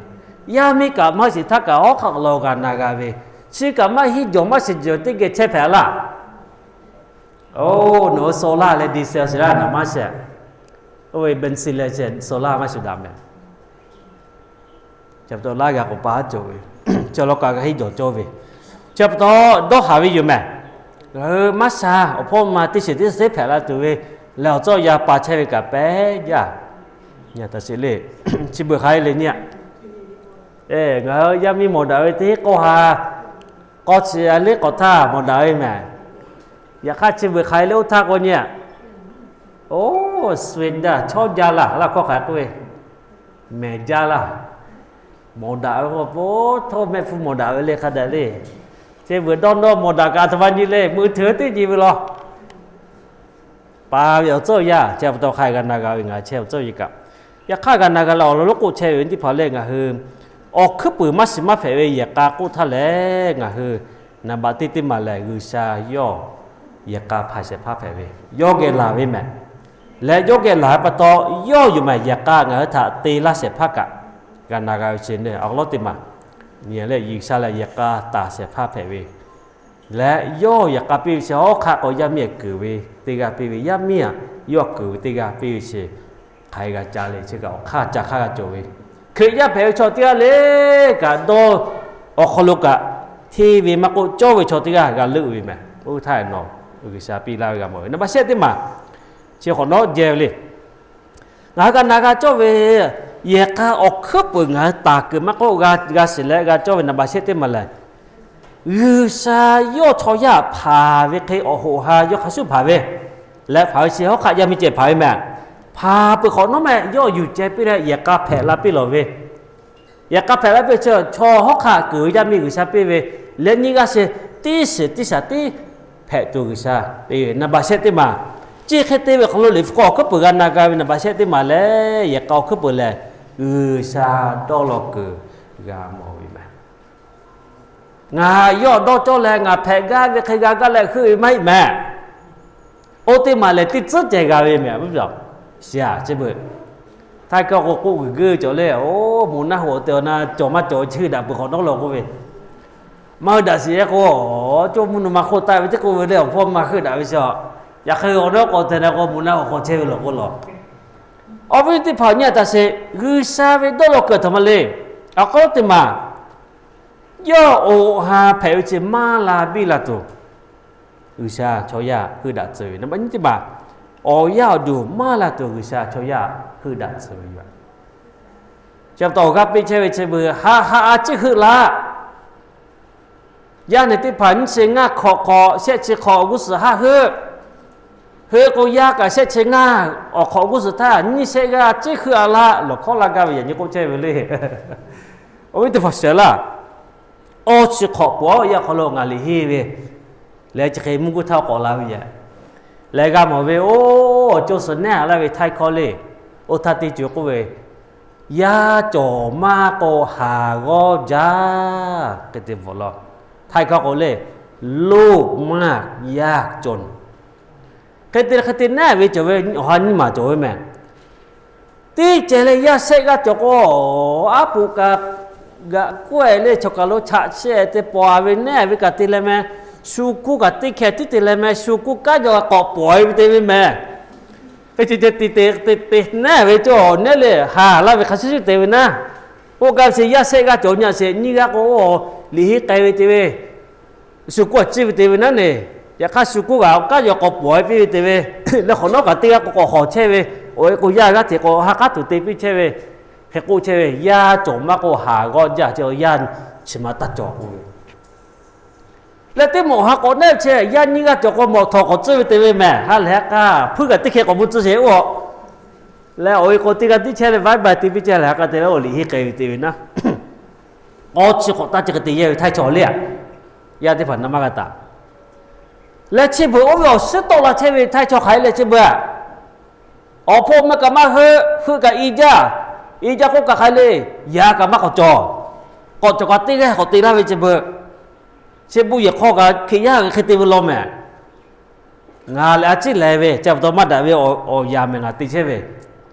yaˇ miˇ kaꞈ maˇ huiˉ shiˍ htaˇ kaꞈ hawˉ hk'aˆ awˬ lawn g'a na g'a ve, chi kaꞈ maˇ hiˉ jawˬ maˇ shiˍ jawˬ teˇ geh chehˇ hpehꞈ laˇ. Oˇ, nawˬ hui solar leh diesel shiˍ laˇ naˍ maˇ shehˍ. Oˇ ve benzin leh solar maˇ shuˍ daꞈ mehˍ. Chi pa taw laˇ g'a k'awꞈ pa haˉ cawˬ ve, chi law kaꞈ g'a hiˉ jawˬ cawˇ ve, chi pa taw dawˇ haˍ ve yoˬ mehˍ. Ngaˬ hui maˇ sha awˬ hpawˇ ma teˇ shiˍ teˇ shiˍ hpehꞈ la tuˬ ve leh awˬ tcuhˇ awˬ yanˇ pa chehˇ ve kaꞈ pehˉ jaˇ. Nyi a taˍ sheˍ le. Chi beuꞈ hk'aˬ hk'e le nyi a. Ngaˬ hui yaˇ miˇ mawˬ daꞈ ve teˇ k'awˇ ha k'awˇ chi a liˉ k'awꞈ htaˇ mawˬ daꞈ ve mehˍ. Yaꞈ hk'aˇ chi beuꞈ hk'aˬ hk'e le oˇ htaˇ k'o nyi a. Oˇ, Sweden chaw jaˇ laˇ laˇ hkawˇ hk'aˬ hk'e k'oˆ ve, mehˬ jaˇ laˇ. Mawˬ daꞈ ve k'o po htawˇ mehˆ hpfuhˇ mawˬ daꞈ ve le hk'a dehꞈ le. Teˇ vuiˬ dawˇ nawˇ mawˬ daꞈ kaꞈ a htoꞈ ma nyi le, meuˇ hteˇ teˇ nyi ve law. Paˍ ve awˬ tcuhˉ awˬ yanˇ chehˇ pa taw hk'a g'a na g'a ve ngaˬ chehˇ awˬ tcuhˉ awˬ yanˇ kaꞈ, yaꞈ hk'aˇ g'a na g'a leh awˬ lawn lonˉ k'oˆ chehˇ ve teˇ hpaˍ lehˬ, ngaˬ hui awˬ hkuiˉ puiˍ maˇ shiˍ maˇ hpehꞈ ve yehˬ k'a k'oˆ htaˇ lehˬ, ngaˬ hui naˍ baꞈ teˇ teˇ maˬ lehˬ, G'uiˬsha yawˇ yehˬ k'a hpanˍ shehˍ hpaˇ hpehꞈ ve, yawˇ geh laˬ ve mehˬ. Leh yawˇ geh laˬ ve pa taw, yawˇ yoˬ mehˬ yehˬ k'a ngaˬ hui htaꞈ te laˇ shehˍ hpaˇ kaꞈ g'a na g'a ve chi neˇ awˬ lawn teˇ maˬ nyi leh, G'uiˬsha lehˬ yehˬ k'a taˍ shehˍ hpaˇ hpehꞈ ve, leh yawˇ yehˬ k'a piˇ ve chi hawˉ hk'aˆ k'aw yaˇ miˇ kuiˬ ve teˇ g'aˇ piˇ ve, yaˇ miˇ aꞈ yawˇ kuiˬ ve teˇ g'aˇ piˇ ve chi hk'aˬ hk'e g'a ca le, chi kaꞈ awˬ hk'aˇ ca hk'aˇ g'a cawˬ ve, Hkriꞈ yaˇ hpehꞈ ve chaw teˇ g'aˇ le kaꞈ dawˇ awˬ hk'aw lo kaꞈ hteˇ ve maˇ k'oˆ, cawˇ ve chaw teˇ g'aˇ g'a leuˆ ve mehˬ. Oˇ htaˇ nawˬ G'uiˬsha piˇ laˇ ve g'a mawˬ ve naˍ baꞈ shehˆ teˇ maˬ chi hk'awꞈ nawˉ jehˇ ve le. Ngaˬ hui g'a na g'a cawˇ ve yehˬ k'a awˬ hkuiˉ puiˍ ngaˬ hui taˍ kuiˬ maˇ k'oˆ, g'a shiˍ leh g'a cawˇ ve naˍ baꞈ shehˆ teˇ maˬ lehˬ, G'uiˬsha yawˇ chaw yaˇ hpanˍ ve hk'e awˬ hoꞈ ha yawˇ hk'a shuˉ hpanˍ ve, leh hpanˍ ve chi hawˉ hk'aˆ yaˇ miˇ ceh hpanˍ ve mehˬ. Hpanˍ peuˬ hk'awꞈ nawˉ mehˬ yawˇ yuˬ ceh piˇ leh yehˬ k'a hpehꞈ la piˇ lawˬ ve, yehˬ k'a hpehꞈ la piˇ chi chaw hawˉ hk'aˆ kuiˬ ve yaˇ miˇ G'uiˬsha piˇ ve, leh nyiˇ g'aˇ sheh tiˉ shiˍ tiˉ shaˍ tiˉ hpehꞈ tuˬ G'uiˬsha piˇ ve naˍ baꞈ shehˆ teˇ maˬ. Chi hk'e te ve hk'aw lo liꞈ hpu k'awˇ awˬ hkuiˉ puiˍ g'a na g'a ve naˍ baꞈ shehˆ teˇ maˬ lehˬ, yehˬ k'a awˬ hkuiˉ puiˍ lehˬ, G'uiˬsha dawˇ law kuiˬ g'a mawˬ ve mehˬ. Ngaˬ yawˇ dawˇ cawˇ leh ngaˬ hpehꞈ gaˇ ve hk'e g'a gaˇ leh heuˆ ve maˇ heˆ mehˬ. Oˇ teˇ maˬ lehˬ teˇ tcuhˉ ceh g'a ve mehˬ. Chi beuꞈ htaiˇ hkawˇ k'o k'oˆ g'uiˬ geuˆ cawˬ le, oˇ moˍ naˆ hoꞈ te awˬ na cawˬ maˇ cawˬ chi heuˆ daꞈ peuˬ hk'awꞈ nawˉ law k'oˆ ve, maˇ heuˆ daꞈ shiˍ e k'o, cawˇ mvuhˇ naw ma hk'oˆ taˆ ve teˇ k'oˆ ve le, awˬ hpawˇ maˇ heuˆ daꞈ ve chi, yaꞈ hk'aˇ awˬ nawˉ k'awꞈ te leh k'o moˍ naˆ hoꞈ k'awꞈ chehˇ ve lawˬ k'oˆ law. Awˬ viˉ teˇ hpaˍ nyi a taꞈ sheˍ, G'uiˬsha ve dawˇ law kuiˬ a htoꞈ ma le. Awˬ hk'aw lo teˇ maˬ yawˇ awˬ ha hpehꞈ ve chi maˇ la biˇ la tuˬ, G'uiˬsha chaw yaˇ heuˆ daꞈ tcuh ve. Naˍ baꞈ nyi teˇ maˬ awˬ yanˇ awˬ duˬ maˇ la tuˬ G'uiˬsha chaw yaˇ heuˆ daꞈ tcuh ve yoˬ. Chi pa taw awˬ g'aˇ piˇ chehˇ ve chi beuꞈ ha ha a ciˉ heuˆ laˇ. Yaˇ nehˬ teˇ hpaˍ nyiˇ chi ngaˇ hk'awꞈ hk'awꞈ shehˆ chi hk'awꞈ awˬ g'uˇ suhˍ haˆ heuˆ. Heuˆ k'o yaˇ kaꞈ shehˆ chi ngaˇ awˬ hk'awꞈ g'uˇ suhˍ htaˇ nyiˇ shehˆ g'aˇ ciˉ heuˆ a laˇ lawˬ hkawˉ laˇ gaˇ ve yaꞈ nyi k'oˆ chehˇ ve le. Awˬ viˉ teˇ hpaˍ shehˍ laˇ. Awˇ chi hk'awꞈ pawˬ yaˇ hk'aw lo ngaˬ liꞈ henˇ ve leh chi hk'e mvuhˇ guˇ htaˇ k'awꞈ la ve yaꞈ. Leh g'a mawˬ ve, oˇ awˬ cawˇ suhˍ nehˉ a laˇ ve htaiˇ hkawˇ le. Oˇ htaˇ teˇ ceuˬ k'oˆ ve, yaˇ cawˬ maˇ k'o haˍ g'awˇ jaˇ hk'e te bvuhꞈ law. Htaiˇ hkawˇ k'o le, โลกมาก ยากจน hk'e te hk'e te nehˉ ve cawˬ ve awˬ ha nyiˇ maˬ cawˬ ve mehˬ. Teˇ cehˬ leh yaˇ shehˆ g'aˇ cawˬ k'o, aˉ poꞈ kaꞈ g'aꞈ k'oˆ e le, chaw kaˬ lo chaꞈ chehˇ te pawˬ ve nehˉ ve kaꞈ te leh meh, shu kuˇ kaꞈ teˇ hkeh tiˉ te leh meh, shu kuˇ kanˉ jaw k'awꞈ pawˬ e ve te ve mehˬ. Hk'e te te te te nehˉ ve cawˬ nehˉ le haˍ laˇ ve hk'a shuˍ shuˍ te ve naˉ. Oˇ kaꞈ ve sheˍ yaˇ shehˆ g'aˇ cawˬ nyi a sheˍ nyiˇ g'aˇ k'o, liꞈ henˇ k'ai ve te ve, shu kuˇ a ciˇ ve te ve naˉ ne. Yaꞈ hk'aˇ shu kuˇ kaꞈ awˬ kanˉ jaw k'awꞈ pawˬ e piˇ ve te ve, leh hk'awꞈ nawˉ kaꞈ teˇ g'aˇ k'o k'awꞈ hawˬ chehˇ ve, awˬ e k'o yaˇ g'aˇ hteꞈ k'awꞈ ha k'aˉ tuˬ te piˇ chehˇ ve, hk'e k'oˆ chehˇ ve, yaˇ cawˬ maˇ k'o haˍ g'awˇ jaˇ ce, yaˇ chi ma taˇ cawˬ k'oˆ ve. Leh teˇ mawˬ ha k'awꞈ nehˉ chehˇ, yaˇ nyiˇ g'aˇ cawˬ k'o mawˬ htawꞈ k'awꞈ tcuhˇ ve te ve mehˬ. Ha lehˬ ha k'a hpuiˇ kaꞈ teˇ hkeh k'awꞈ mvuh tcuhˇ sheˍ oˇ. Leh awˬ e k'o teˇ g'aˇ tiˉ chehˇ leh vaiˉ bai te piˇ chehˇ leh ha k'a te leh oˇ liꞈ henˇ k'ai ve te ve naˉ. K'awˇ chi hk'awꞈ taˇ chi hk'e te yehˇ ve htaiˇ chaw le a. Yaˇ teˇ hpaˍ na maˇ g'a taˍ. Leh chi beuꞈ oˇ ve awˬ suhˉ tawˆ la chehˇ ve htaiˇ chaw hk'aˬ hk'e leh chi beuꞈ a, awˬ hpawˇ meh kaꞈ maˇ heuˆ, heuˆ kaꞈ i jaˇ. I jaˇ k'oˆ kaꞈ hk'aˬ hk'e le, yaꞈ kaꞈ maˇ k'awꞈ cawˬ. K'awꞈ cawˬ kaꞈ teˇ g'aˇ k'awꞈ te laˇ ve chi beuꞈ. Chi beuꞈ yehˬ hk'aw kaꞈ Hkriꞈ yaˇ hk'e te ve law mehˬ. Ngaˬ lehˬ a ciˉ lehˬ ve, chi pa taw maˇ daꞈ ve awˬ yanˇ mehˬ ngaˬ te chehˇ ve.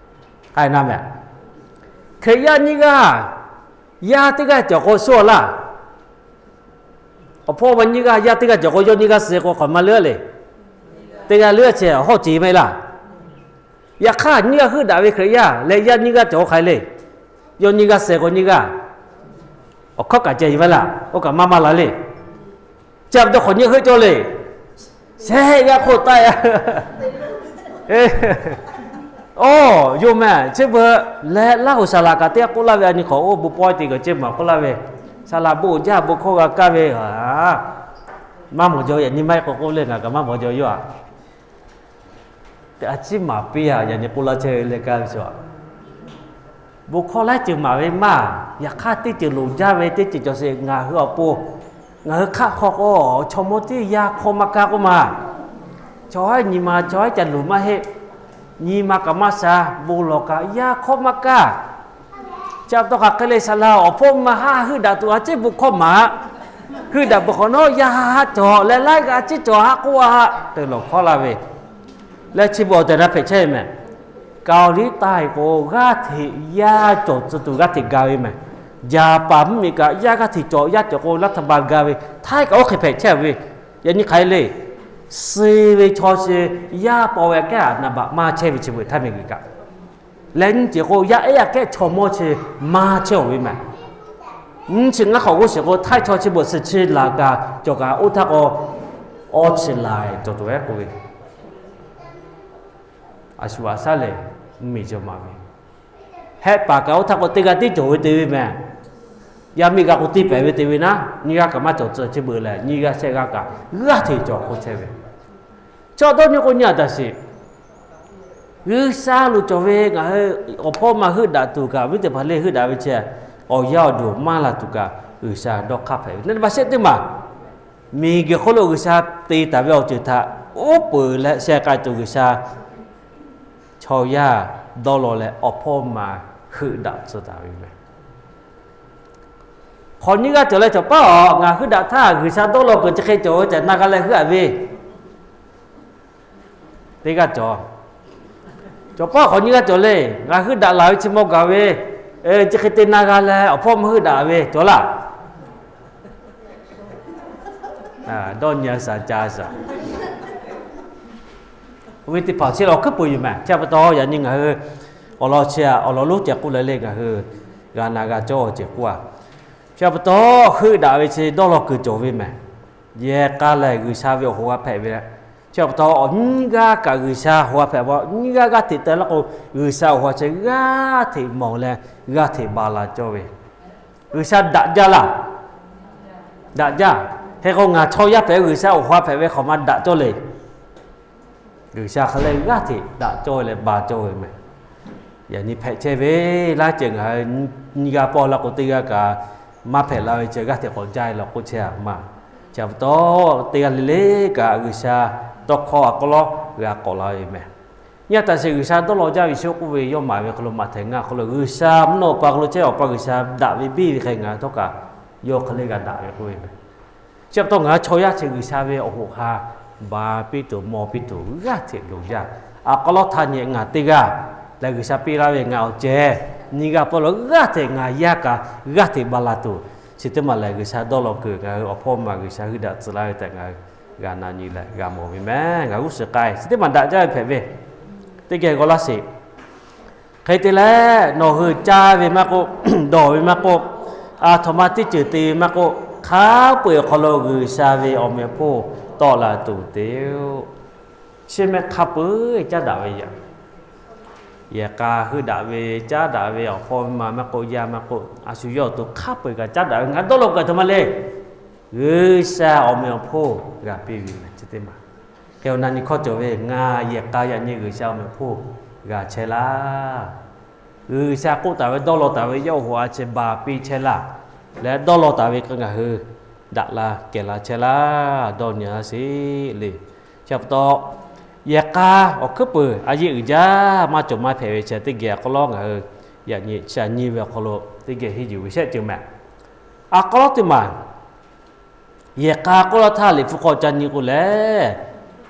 K'ai na mehˬ. Hkriꞈ yaˇ nyiˇ g'aˇ, yaˇ teˇ g'aˇ cawˬ k'o shu a laˇ. Awˬ hpawˇ ma nyiˇ g'aˇ, yaˇ teˇ g'aˇ cawˬ k'o yawˇ nyiˇ g'aˇ suh k'o hk'aˬ ma leuˉ le. Teˇ g'aˇ leuˉ a chehˇ hawˉ ceˬ maˇ heˆ laˇ. Yaꞈ hk'aˇ nyiˇ g'aˇ heuˆ daꞈ ve Hkriꞈ yaˇ leh yaˇ nyiˇ g'aˇ cawˬ k'o hk'aˬ hk'e le. Yawˇ nyiˇ g'aˇ suh k'o nyiˇ g'aˇ awˬ hkawˉ kaꞈ ceh maˇ heˆ laˇ, oˇ kaꞈ maˇ maˇ la le. Chi pa taw hk'awꞈ nyi heuˆ cawˇ le. Shehˆ g'aˇ hk'oˆ taˆ ya. Oˇ, yawˇ mehˬ chi beuꞈ leh Laˇ huˍ saˍ laꞈ kaꞈ teˇ g'aˇ k'oˆ laˇ ve, a nyi hk'awꞈ oˇ bon pawehˇ te kaꞈ ceh maˬ k'oˆ laˇ ve, saˍ laꞈ bon uiˍ jaˇ bon hkawˇ g'a kaˇ ve, maˇ mawˬ jaw yaꞈ nyi maˇ heˆ k'o k'oˆ le, ngaˬ kaꞈ maˇ mawˬ jaw yoˬ a. Te a ciˉ maˍ piˇ a, yaꞈ nyi k'oˆ laˇ chehˇ ve leh kaˇ ve chaw. Bon hkawˇ laiˉ ceuˬ maˍ ve maˇ, yaꞈ hk'aˇ teˇ ceuˬ loˍ jaˇ ve teˇ ceuˬ cawˬ sheˍ ngaˬ hui awˬ pon. Ngaˬ hui hk'aˆ hk'aw k'o, chaw mawˇ tiˉ yaˇ hk'awˇ maˇ kaˇ k'oˆ ma. Chaw haˉ nyi ma, chaw haˉ ca luˬ maˇ heˆ. Nyi ma kaꞈ maˇ sha, bon lawˬ kaꞈ yaˇ hk'awˇ maˇ kaˇ. Chi pa taw hk'aˬ hk'e le, saˍ laꞈ awˬ hpawˇ ma haˉ heuˆ daꞈ tuˬ a ciˉ bon hkawˇ maˍ. Heuˆ daꞈ peuˬ hk'awꞈ nawˉ, yaˇ haˉ cawˬ leh laiˉ g'aˇ ciˉ cawˬ haˉ k'oˆ a haˆ te lawˬ hkawˇ laˇ ve. Leh chi beuꞈ awˬ tehˬ na hpehꞈ chehˇ ve mehˬ. Kaoˍliˇtaˆ k'o, g'aˇ hteꞈ yaˇ cawˬ tcuh tuˬ g'aˇ hteꞈ ga ve mehˬ. Jaˍpaˍ mvuhˇmiˬ kaꞈ yaˇ g'aˇ hteꞈ cawˬ, yaˇ cawˬ k'o รัฐบาล ga ve. Htaiˇ kaꞈ oˇ hk'e hpehꞈ chehˇ ve. Yaꞈ nyi hk'aˬ hk'e le, suh ve chaw chi yaˇ paw ve aꞈ kehˉ naˍ baꞈ maˇ chehˇ ve chi beuꞈ htaiˇ miˬguiˬ kaꞈ. Leh nyi ceuˬ k'o, yaˇ ehˉ aꞈ kehˉ chaw mawˇ chi maˇ chehˇ-oˬ ve mehˬ. Nyi chi ngaˇ hk'awꞈ g'uˇ suhˍ k'o, htaiˇ chaw chi beuꞈ suhˍ chi laˬ kaꞈ cawˬ kaꞈ oˇ htaˇ k'o, awˇ chi laˬ cawˬ tuˬ ehˉ k'oˆ ve, a shu aꞈ shaˉ lehˬ, mvuhˇmiˬ cawˬ maˍ ve. Hehˆ paˍ kaꞈ oˇ htaˇ k'o, teˇ g'aˇ tiˉ cawˬ ve te ve mehˬ. Yaˇ miˇ g'a k'o, teˇ pehˍ ve te ve naˉ, nyiˇ g'aˇ kaꞈ maˇ cawˬ tcuh chi beuꞈ lehˬ, nyiˇ g'aˇ shehˆ g'aˇ kaꞈ g'aˇ hteꞈ cawˬ k'oˆ chehˇ ve. Chaw dawˇ nyi k'o, nyi aꞈ taˍ sheˍ. G'uiˬsha lo cawˬ ve ngaˬ hui awˬ hpawˇ ma heuˆ daꞈ tuˬ kaꞈ, viˉ teˇ hpaˍ le heuˆ daꞈ ve chi awˬ yaˇ awˬ duˬ maˇ laˬ tuˬ kaꞈ, G'uiˬsha dawˇ hk'aˇ hpehꞈ ve. Naˇ baꞈ shehˆ teˇ maˬ, miˬguiˬ hk'oˆ lo G'uiˬsha te taˍ ve awˬ ceuˬ htaꞈ uˉ peunˍ leh sheh k'ai tuˬ G'uiˬsha chaw yaˇ dawˇ law leh awˬ hpawˇ ma heuˆ daꞈ tcuh taˍ ve mehˬ. Hk'awꞈ nyiˇ g'aˇ cawˬ leh cawˬ paˉ aˬ, ngaˬ heuˆ daꞈ htaˇ G'uiˬsha dawˇ law kuiˬ chi hk'e cawˬ ve tehꞈ na g'a leh heuˆ-aꞈ ve teˇ g'aˇ cawˬ. Cawˬ paˉ hk'awꞈ nyiˇ g'aˇ cawˬ le, ngaˬ heuˆ daꞈ laˬ ve chi mawˇ gaˬ ve, chi hk'e te na g'a leh awˬ hpawˇ ma heuˆ daꞈ ve cawˬ laˇ. Dawˇ nyi a shaˍ ca shaˍ. Oˇ ve teˇ hpaˍ chi awˬ hkuiˉ peuˬ yoˬ mehˬ. Chi pa taw yaꞈ nyi ngaˬ hui awˬ lawn chi awˬ lawn lonˉ ceh k'oˆ leh le, ngaˬ hui g'a na g'a cawˇ ceh k'oˆ a. Chi pa taw heuˆ daꞈ ve chi dawˇ law kuiˬ cawˬ ve mehˬ. Yehˬ k'a lehˬ G'uiˬsha ve awˬ hoꞈ g'a hpehꞈ ve. Chi pa taw awˬ nyiˇ g'aˇ kaꞈ G'uiˬsha awˬ hoꞈ g'a hpehꞈ ve, nyiˇ g'aˇ g'aˇ hteꞈ te laˇ k'o, G'uiˬsha awˬ hoꞈ chi g'aˇ hteꞈ mawˬ leh g'aˇ hteꞈ ba la cawˇ ve. G'uiˬsha daꞈ jaˇ laˇ. Daꞈ jaˇ. Hk'e k'o ngaˬ chaw yaˇ hpehꞈ G'uiˬsha awˬ hoꞈ g'a hpehꞈ ve hk'awꞈ ma daꞈ cawˇ le. G'uiˬsha hk'e leh g'aˇ hteꞈ daꞈ cawˇ ve leh ba cawˇ ve mehˬ. Yaꞈ nyi hpehꞈ chehˇ ve laˇ ceuˬ ngaˬ hui nyiˇ g'aˇ pawˆ la k'o teˇ g'aˇ kaꞈ maˇ hpehꞈ la ve chi g'aˇ hteꞈ k'awꞈ jaˇ law k'oˆ chehˇ a ma. Chi pa taw teˇ g'aˇ le le kaꞈ G'uiˬsha tawˇ hkawˇ a k'aw lawˉ g'a k'awꞈ la ve mehˬ. Nyi a taˍ sheˍ G'uiˬsha dawˇ law jaˇ ve sho k'oˆ ve yawˇ maˍ ve hk'aw lo maꞈ htehˍ ngaˇ hk'aw lo G'uiˬsha mvuhˇ naw pa hk'aw lo chehˇ Awˬ pa G'uiˬsha daꞈ ve biˇ ve hk'e ngaˬ hui htawˇ kaꞈ yawˇ hk'e le g'a daꞈ ve k'oˆ ve mehˬ. Chi pa taw ngaˬ hui chaw yaˇ chi G'uiˬsha ve awˬ hoꞈ hk'a ba piˇ tuˬ mawˬ piˇ tuˬ g'aˇ hteꞈ loˍ jaˇ. A k'aw lawˉ htaˇ nyi ngaˬ teˇ g'aˇ leh G'uiˬsha piˇ laˇ ve ngaˬ awˬ ceh nyiˇ g'aˇ pawˆ la g'aˇ hteꞈ ngaˬ yaˇ kaꞈ g'aˇ hteꞈ ba la tuˬ, chi teˇ maˬ lehˬ G'uiˬsha dawˇ law kuiˬ ngaˬ hui awˬ hpawˇ ma G'uiˬsha heuˆ daꞈ tcuh laˇ ve tehꞈ ngaˬ hui g'a na nyi leh g'a mawˬ ve mehˬ. Ngaˬ hui g'uˇ suhˍ k'ai chi teˇ maˬ daꞈ jaˇ ve hpehꞈ ve teˇ geh g'aw laˇ sheˍ. Hk'e te leh nawˬ hui caˇ ve maˇ k'oˆ, dawˬ ve maˇ k'oˆ, a htoꞈ ma teˇ ceuˬ te ve maˇ k'oˆ, hk'a peu-eˬ awˬ hk'aw lo G'uiˬsha ve awˬ meꞈ awˬ hponˇ tawˆ la tuˬ te-oˆ. Chi mehˆ hk'a peu-eˬ caˉ daꞈ ve yoˬ. Yehˬ k'a heuˆ daꞈ ve, caˉ daꞈ ve awˬ hpawˇ ma maˇ k'oˆ, yaˇ maˇ k'oˆ, a shu yawˇ awˬ to hk'a peu-eˬ kaꞈ caˉ daꞈ ve. Ngaˬ hui dawˇ law kuiˬ a htoꞈ ma le. G'uiˬsha awˬ meꞈ awˬ hponˇ g'a piˇ ve mehˬ chi teˇ maˬ. Hk'e awˬ na nyi hkawˇ cawˬ ve, ngaˬ yehˬ k'a yaꞈ nyi G'uiˬsha awˬ meꞈ awˬ hponˇ g'a chehˇ laˇ. G'uiˬsha k'oˆ taˍ ve, dawˇ law taˍ ve yawˇ awˬ hoꞈ a chi ba piˇ chehˇ laˇ. Leh dawˇ law taˍ ve k'o ngaˬ hui daꞈ la kehˬ la chehˇ laˇ, dawˇ nyi laˇ sheˍ le. Chi pa taw, yehˬ k'a awˬ hkuiˉ peuˬ a yeˇ uiˍ jaˇ maˇ cawˬ maˇ hpehꞈ ve chi teˇ geh a k'aw lawˉ ngaˬ hui yaꞈ nyi shaˍ nyi ve awˬ hk'aw lo teˇ geh henˇ yuˬ ve shehˆ ceuˬ mehˬ. A k'aw lawˉ teˇ maˬ yehˬ k'a k'oˆ laˇ htaˇ liꞈ hpu hk'aw ca nyi k'o lehˬ,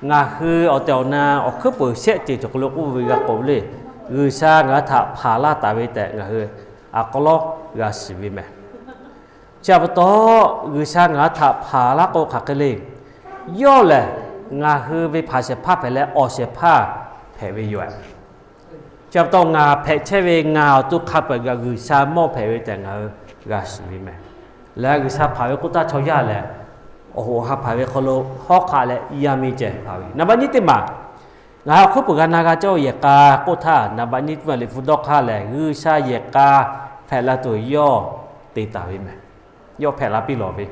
ngaˬ hui awˬ tehˬ awˬ na awˬ hkuiˉ peuˬ shehˆ ceuˬ cawˬ hk'aw lo k'oˆ ve g'a k'oˆ ve le. G'uiˬsha ngaˬ hui htaꞈ hpanˍ laˇ taˍ ve tehꞈ ngaˬ hui a k'aw lawˉ g'a shiˍ ve mehˬ. Chi pa taw, G'uiˬsha ngaˬ hui htaꞈ hpanˍ laˇ k'o hk'aˬ hk'e le. Yawˇ lehˬ ngaˬ hui ve hpanˍ shehˍ hpaˇ hpehꞈ leh awˬ shehˍ hpaˇ hpehꞈ ve yoˬ. Chi pa taw ngaˬ hpehꞈ chehˇ ve ngaˬ awˬ to hk'a peu-eˬ kaꞈ G'uiˬsha mawˇ hpehꞈ ve tehꞈ ngaˬ hui g'a shiˍ ve mehˬ. Leh G'uiˬsha hpanˍ ve k'oˆ htaˇ chaw yaˇ lehˬ, awˬ hoꞈ awˬ ha hpanˍ ve hk'aw lo hawˉ hk'aˆ leh yaˇ miˇ ceh hpanˍ ve. Naˍ baˆ nyiˇ teˇ maˬ, ngaˬ hui awˬ hkuiˉ peuˬ g'a na g'a cawˇ yehˬ k'a k'oˆ htaˇ, naˍ baˆ nyiˇ teˇ maˬ liꞈ hpu dawˇ hk'aˇ lehˬ, G'uiˬsha yehˬ k'a hpehꞈ la tuˬ yawˇ te taˍ ve mehˬ. Yawˇ hpehꞈ la piˇ lawˬ ve,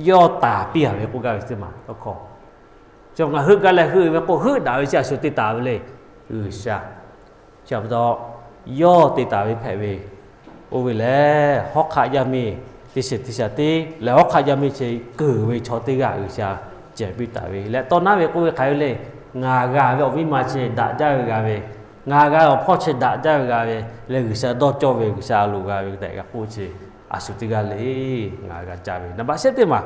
yawˇ taˍ piˇ a ve k'oˆ gaˇ ve teˇ maˬ tawˇ hkawˇ. Chi ngaˬ hui heuˆ gaˇ leh heuˆ ve k'o, heuˆ daꞈ ve chi a shu te taˍ ve le, G'uiˬsha. Chi pa taw, yawˇ te taˍ ve hpehꞈ ve, oˇ ve lehˬ hawˉ hk'aˆ yaˇ miˇ teˇ shiˍ teˇ shaˍ teˇ lehˬ, hawˉ hk'aˆ yaˇ miˇ chi keunˍ ve chaw teˇ g'aˇ G'uiˬsha cehˬ piˇ taˍ ve leh, tawˇ naˉ ve k'oˆ ve hk'aˬ hk'e le, ngaˬ g'a ve awˬ viˉ ma chi daꞈ jaˇ ve g'a ve, ngaˬ g'a ve awˬ hpawˇ chi daꞈ jaˇ ve g'a ve leh, G'uiˬsha dawˇ cawˇ ve, G'uiˬsha a loˍ g'a ve tehꞈ g'a k'oˆ chi, a shu teˇ g'aˇ le, ngaˬ g'a jaˇ ve naˍ baꞈ shehˆ teˇ maˬ.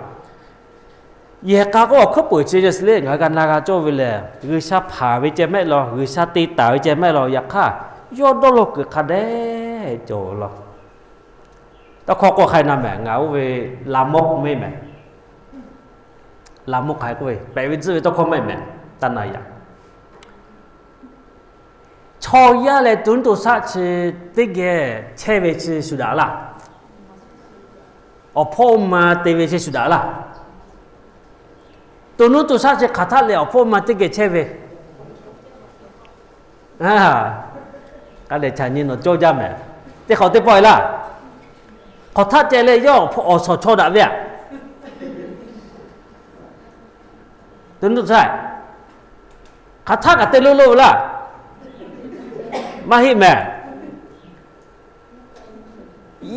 Yehˬ k'a k'oˆ awˬ hkuiˉ peuˍ chi yaˇ suh le ngaˬ g'a na g'a cawˇ ve lehˬ, G'uiˬsha hpanˍ ve ceh mehˆ law, G'uiˬsha te taˍ ve ceh mehˆ law, yaꞈ hk'aˇ yawˇ dawˇ law kuiˬ hk'a dehꞈ cawˬ law. Tawˇ hkawˇ k'oˆ hk'a na mehˍ, ngaˬ oˇ ve Laˍmawˇ mehˆ mehˍ. Laˍmawˇ hk'aˬ hk'e k'oˆ ve, pehꞈ ve tzuhˆ ve tawˇ hkawˇ mehˆ mehˍ, taˇ na yaꞈ. Chaw yaˇ leh to nuˇ to shaˆ chi teˇ geh chehˇ ve chi shuˍ daꞈ laˇ. Awˬ hpawˇ ma te ve chi shuˍ daꞈ laˇ. To nuˇ to shaˆ chi hk'aˬ htaˆ leh awˬ hpawˇ ma teˇ geh chehˇ ve, k'a lehˬ chaꞈ nyi nawˬ cawˇ jaˇ mehˍ. Teˇ hk'awꞈ teˇ pawˆ e laˇ. Hk'aˬ htaˆ ceh leh yawˇ awˬ shawˍ chaw daꞈ ve aꞈ. To nuˇ to shaˆ hk'aˬ htaˆ kaꞈ te lo lo laˇ. Maˇ heˆ mehˍ.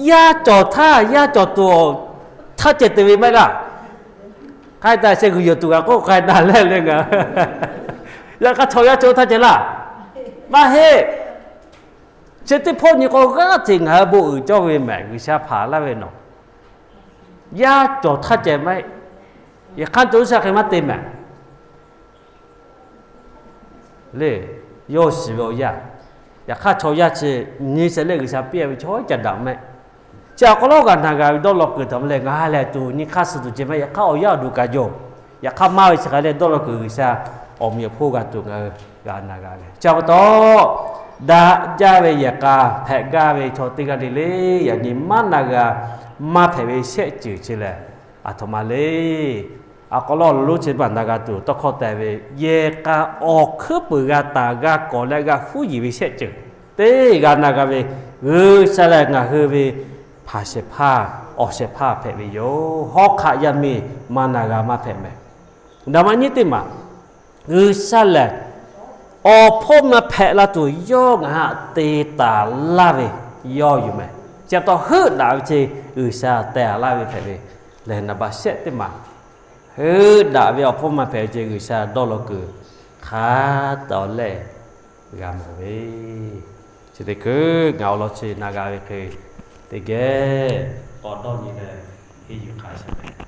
Yaˇ cawˬ htaˇ yaˇ cawˬ tuˬ htaˇ ceh te ve maˇ heˆ laˇ. K'ai taˍ sheh g'uiˬ yawˬ tuˬ kaꞈ k'oˆ k'ai taˍ leh le ngaˬ. Yaꞈ hk'aˇ chaw yaˇ cawˬ htaˇ ceh laˇ. Maˇ heˆ. Chi teˇ hpawˇ nyi k'o g'aˇ hteꞈ ngaˬ hui bon uiˍ cawˇ ve mehˍ, G'uiˬsha hpanˍ laˇ ve nawˬ. Yaˇ cawˬ htaˇ ceh maˇ heˆ. Yaꞈ hk'aˇ to nuˇ shaˆ hk'e maˇ te mehˍ. Le, yawˇ shiˍ ve awˬ yanˇ. Yaꞈ hk'aˇ chaw yaˇ chi nyi sheh leh G'uiˬsha piˇ ve chaw ca daꞈ mehˆ. Chi awˬ hk'aw lo g'a na g'a ve dawˇ law kuiˬ htaꞈ ma lehˬ, ngaˬ hui lehˬ tuˬ nyi hk'aˇ suh tuˬ ceh mehˆ, yaꞈ hk'aˇ awˬ yanˇ awˬ duˬ kaꞈ yoˬ. Yaꞈ hk'aˇ maˇ ve chi hk'a leh dawˇ law kuiˬ G'uiˬsha awˬ meꞈ awˬ hponˇ g'a tuˬ ngaˬ hui g'a na g'a ve. Chi pa taw, daꞈ jaˇ ve yehˬ k'a hpehꞈ gaˇ ve chaw teˇ g'aˇ le le, yaꞈ nyi maˇ na g'a, maˇ hpehꞈ ve shehˆ ceuˬ chi lehˬ, aˬ htoꞈ ma le. Awˬ hk'aw lo awˬ lawn lonˉ chi teˇ maˬ na g'a tuˬ tawˇ hkawˇ tehꞈ ve, yehˬ k'a awˬ hkuiˉ peuˍ g'a taˍ g'a kawˍ leh g'a huˉ yiˍ ve shehˆ ceuˬ teˇ g'a na g'a ve, G'uiˬsha lehˬ ngaˬ hui ve hpanˍ shehˍ hpaˇ, awˬ shehˍ hpaˇ hpehꞈ ve yoˬ. Hawˉ hk'aˆ yaˇ miˇ maˇ na g'a maˇ hpehꞈ mehˍ. Naˍ baꞈ nyiˇ teˇ maˬ, G'uiˬsha lehˬ awˬ hpawˇ ma hpehꞈ la tuˬ yawˇ ngaˬ hui te taˍ laˇ ve yawˇ yoˬ mehˍ. Chi pa taw heuˆ daꞈ ve chi G'uiˬsha teh laˇ ve hpehꞈ ve lehˬ, naˍ baꞈ shehˆ teˇ maˬ, heuˆ daꞈ ve awˬ hpawˇ ma hpehꞈ ve chi G'uiˬsha dawˇ law kuiˬ hk'a taw leh g'a mawˬ ve. Chi teˇ hkui ngaˬ awˬ lawn chi na g'a ve hk'e teˇ geh k'awꞈ dawˇ nyi leh henˇ yuˬ hk'a shuˍ mehˍ.